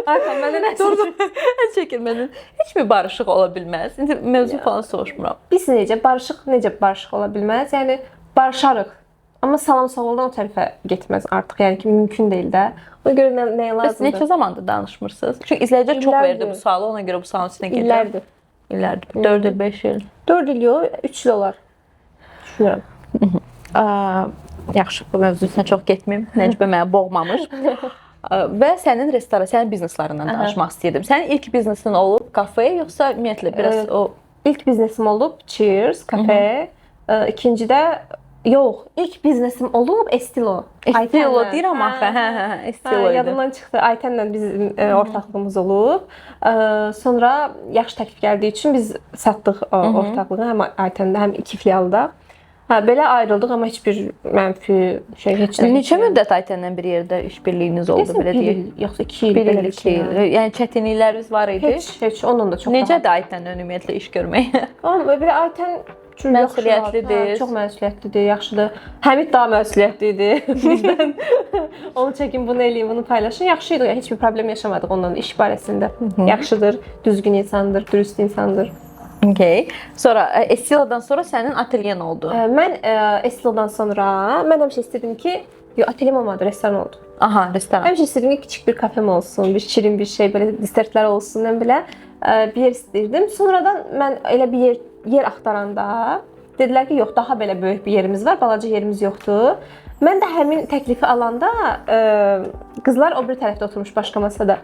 Arxam mənə nə Durdu. Əl çəkilmədən heç bir barışıq ola bilməz. İndi mövzu falan soruşmuram. Biz necə barışıq, necə barışıq ola bilməz? Yəni barışarıq. Amma salam sağoldan o tərəfə getməz artıq. Yəni ki, mümkün deyil də. Ona görə nəyə Bəs lazımdır? neçə zamandır danışmırsınız? Çünki izləyicilər çox İllərdir. verdi bu sualı, ona görə bu sualın üstünə gedirəm. İllərdir. İllərdir. 4 il, 5 il. 4 il yox, 3 il olar. Düşünürəm. Yaxşı, bu mövzu üstünə çox getməyim. Nəcibə məni boğmamış. Və sənin restoran, sənin bizneslərindən danışmaq istəyirdim. Sənin ilk biznesin olub kafe yoxsa ümumiyyətlə biraz o İlk biznesim olub Cheers kafe. İkinci də Yox, ilk biznesim olub Estilo. Estilo Aytənlə. deyirəm axı. Hə, Estilo Hə, idi. yadımdan çıxdı. Aytənlə bizim ortaqlığımız olub. Sonra yaxşı təklif gəldiyi üçün biz satdıq o ortaqlığı həm Aytəndə, həm iki filialda. Hə, belə ayrıldıq, amma heç bir mənfi şey heç nə. Neçə müddət Aytənlə bir yerdə işbirliyiniz oldu Deyəsən belə bir deyək? il, yoxsa 2 il, Bir belə il, bir iki şey. il. Yəni çətinlikləriniz var idi. Heç, heç ondan da çox Necədir Aytənlə ümumiyyətlə iş görmək? Amma belə Aytən çox Məsuliyyətlidir. Hə, çox məsuliyyətlidir, yaxşıdır. Həmid daha məsuliyyətli idi bizdən. Onu çəkin, bunu eləyin, bunu paylaşın. Yaxşı idi, yəni heç bir problem yaşamadıq ondan iş barəsində. Yaxşıdır, düzgün insandır, dürüst insandır. Okay. Sonra Estilo'dan sonra sənin atelyen oldu. Mən Estilo'dan sonra mən həmişə istədim ki, yox, atelyem olmadı, restoran oldu. Aha, restoran. Həmişə istədim ki, kiçik bir kafem olsun, bir şirin bir şey, belə desertlər olsun, nə belə bir yer istəyirdim. Sonradan mən elə bir yer axtaranda dedilər ki, yox, daha belə böyük bir yerimiz var, balaca yerimiz yoxdur. Mən də həmin təklifi alanda qızlar o bir tərəfdə oturmuş başqa masada.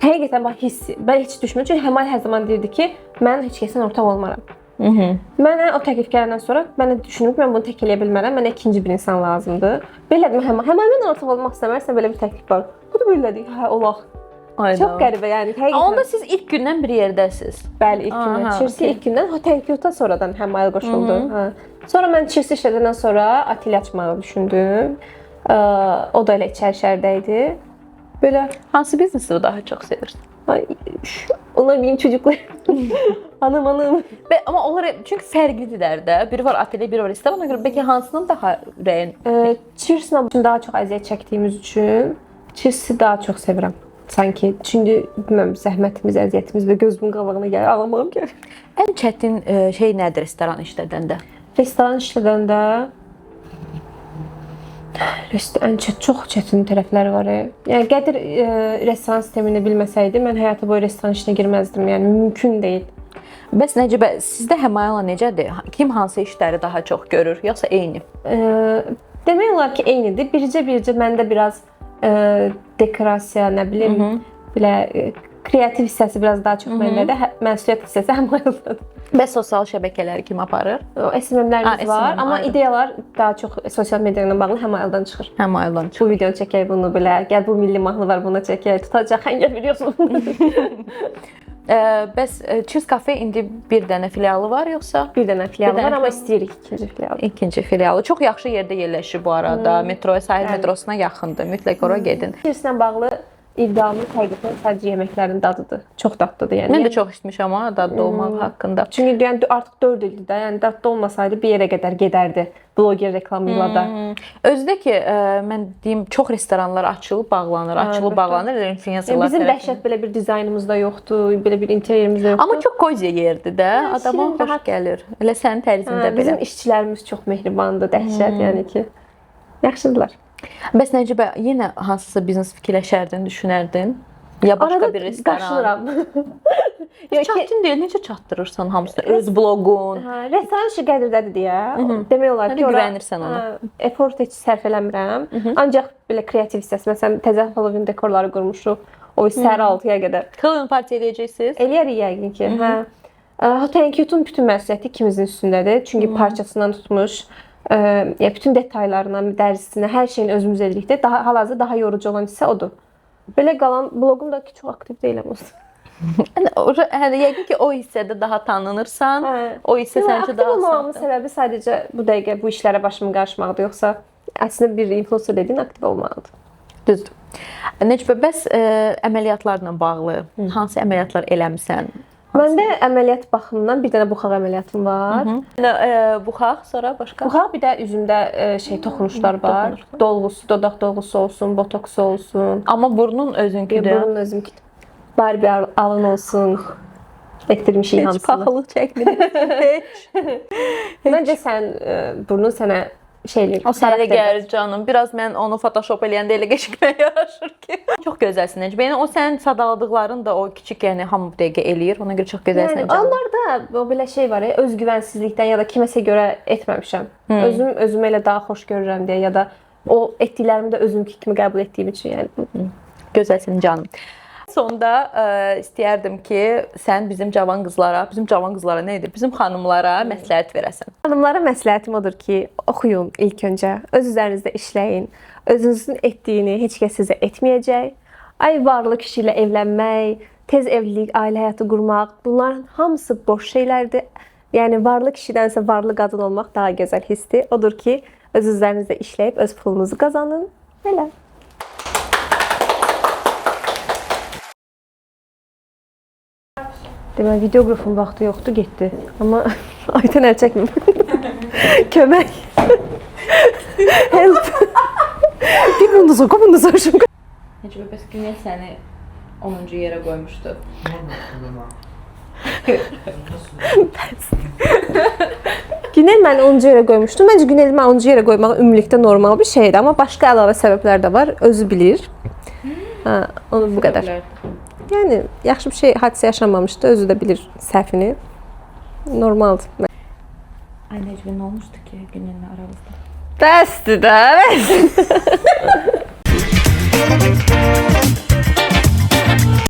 Həqiqətən bax hiss, mən heç düşmür. Çünki Həmal hər zaman deyirdi ki, mən heç kəslə ortaq olmaram. Mənə o təklif gələndən sonra mən də düşündüm ki, mən bunu tək eləyə bilmərəm. Mənə ikinci bir insan lazımdır. Belə dedim, Həmal mənlə ortaq olmaq istəmərsən, belə bir təklif var. Bu da belə dedi, hə, olaq. Aynen. Çox qəribə, yəni həqiqətən. Onda siz ilk gündən bir yerdəsiz. Bəli, ilk gündən. Aha, Chelsea ilk gündən Hotel sonradan Həmal qoşuldu. Hə. Sonra mən Chelsea işlədəndən sonra atelye açmağı düşündüm. O da elə içəri şəhərdə idi. Belə Hansı biznesi daha çox sevirsən? ay, onlar benim çocuklar. Hanım hanım. Bə, amma onlar çünki fərqlidirlər də. Biri var atelye, biri var restoran. Ona görə bəlkə hansının daha ürəyin Cheers'la daha çox əziyyət çəkdiyimiz üçün Cheers'i daha çox sevirəm. Sanki çünki bilmirəm, zəhmətimiz, əziyyətimiz və gözümün qabağına gəlir, ağlamağım gəlir. Ən çətin şey nədir restoran işlədəndə? Restoran işlədəndə ən çox çətin tərəfləri var. Yəni Qədir restoran sistemini bilməsəydi, mən həyatı boyu restoran işinə girməzdim. Yəni mümkün deyil. Bəs Nəcibə, sizdə Həmayalla necədir? Kim hansı işləri daha çox görür, yoxsa eyni? Demək olar ki, eynidir. Bircə məndə biraz dekorasiya, nə bilim, belə kreativ hissəsi biraz daha çox məndədir. Məsuliyyət hissəsi Həmayaldadır. Bəs sosial şəbəkələri kim aparır? O SMM-lərimiz Ha, var, SMM, amma ayrı. ideyalar daha çox sosial media ilə bağlı Həmayaldan çıxır. Həmayaldan çıxır. Bu videonu çəkək, bunu belə, gəl bu milli mahnı var, buna çəkək, tutacaq, xəngəl biliyorsun. Bəs Cheers Cafe indi bir dənə filialı var yoxsa? Bir dənə filialı Bir dənə var, amma filialı. istəyirik ikinci filialı. İkinci filialı. Çox yaxşı yerdə yerləşir bu arada. Metroya, sahil metrosuna yaxındır. Mütləq ora gedin. Cheerslə bağlı iddiamız həqiqətən sadəcə yeməklərin dadıdır. Çox dadlıdır yəni. Mən də çox içmişəm ha dadlı olmaq haqqında. Çünki yəni artıq 4 ildir də, yəni dadlı olmasaydı bir yerə qədər gedərdi bloger reklamı ilə də. Özü də ki, mən deyim, çox restoranlar açılıb bağlanır, açılıb əlbəttə. bağlanır elə Yəni influencerlar bizim tərəfindən. dəhşət belə bir dizaynımız da yoxdur, belə bir interyerimiz də yoxdur. Amma çox koziya yerdir də. Adama şirin, xoş rahat. gəlir. Elə sənin tərzində Hə, bizim belə. işçilərimiz çox mehribandır, dəhşət yəni ki. Yaxşıdırlar. Bəs Nəcibə, yenə hansısa biznes fikirləşərdin, düşünərdin? Ya başqa Arada bir restoran? qaşınıram. Yox, ki, Çətin deyil, necə çatdırırsan hamısını? Öz bloqun. hə, restoran işi Qədirdədir deyə. Demək olar Hə, ki, ora güvənirsən ona. Hə, effort heç sərf eləmirəm. Ancaq belə kreativ hissəsi, məsələn, təzə Halloween dekorları qurmuşuq. O səhər 6-ya qədər. Halloween party eləyəcəksiniz? Eləyərik yəqin ki, hə. Hotel Cute-un bütün məsuliyyəti ikimizin üstündədir. Çünki parçasından tutmuş, yəni bütün detallarına, dərsinə, hər şeyini özümüz edirik də. Daha hal-hazırda daha yorucu olan hissə odur. Belə qalan bloqum da ki, çox aktiv deyiləm olsun. Yəni, yəni yəqin ki, o hissədə daha tanınırsan. Hə. O hissə Yox, sənin üçün aktiv daha olmamamın asandır. səbəbi sadəcə bu dəqiqə bu işlərə başımın qarışmaqdır. Yoxsa əslində bir influencer dediyin aktiv olmalıdır. Düzdür. Necə bəs əməliyyatlarla bağlı hansı əməliyyatlar eləmisən? Məndə əməliyyat baxımından bir dənə buxaq əməliyyatım var. Nə, buxaq, sonra başqa? Buxaq bir də üzümdə şey toxunuşlar var. Toxunuşlar. Dolğusu, dodaq dolğusu olsun, botoksu olsun. Amma burnun özünküdür. Burun özümküdür. Barbie alın olsun. Etdirmişik Heç hamısını. paxıllıq çəkmirik. Heç. Məncə sən burnun sənə şey eləyir. O sənə elə xarakter gəlir canım. Biraz mən onu Photoshop eləyəndə elə qəşəng yaraşır ki. Çox gözəlsin Necə. Yəni o sənin sadaladıqların da o kiçik, yəni hamı bu dəqiqə eləyir. Ona görə çox gözəlsin Yəni canım. onlarda o belə şey var ya, özgüvənsizlikdən ya da kiməsə görə etməmişəm. Özüm özümü elə daha xoş görürəm deyə ya da o etdiklərimi də özümki kimi qəbul etdiyim üçün yəni. Gözəlsin canım. Sonda istəyərdim ki, sən bizim cavan qızlara, bizim cavan qızlara nə idi? Bizim xanımlara məsləhət verəsən. Xanımlara məsləhətim odur ki, oxuyun ilk öncə, öz üzərinizdə işləyin. Özünüzün etdiyini heç kəs sizə etməyəcək. Ay varlı kişi ilə evlənmək, tez evlilik, ailə həyatı qurmaq, bunların hamısı boş şeylərdir. Yəni varlı kişidənsə varlı qadın olmaq daha gözəl hissdir. Odur ki, öz üzərinizdə işləyib öz pulunuzu qazanın. Belə. Deməli videoqrafın vaxtı yoxdur, getdi. Amma Aytən əl çəkmir. Kömək. Help. Bir bunu da sor, bunu da soruşum. Necə bəs Günel səni 10-cu yerə qoymuşdu. Günel məni 10-cu yerə qoymuşdu. Məncə Günel məni 10-cu yerə qoymaq ümumilikdə normal bir şeydir, amma başqa əlavə səbəblər də var, özü bilir. Hə, onu bu qədər. Yəni yaxşı bir şey, hadisə yaşanmamışdı, özü də bilir səhvini. Normaldır. Ay Necmi, nə olmuşdu ki Günellə aranızda? Bəsdir də, bəsdir.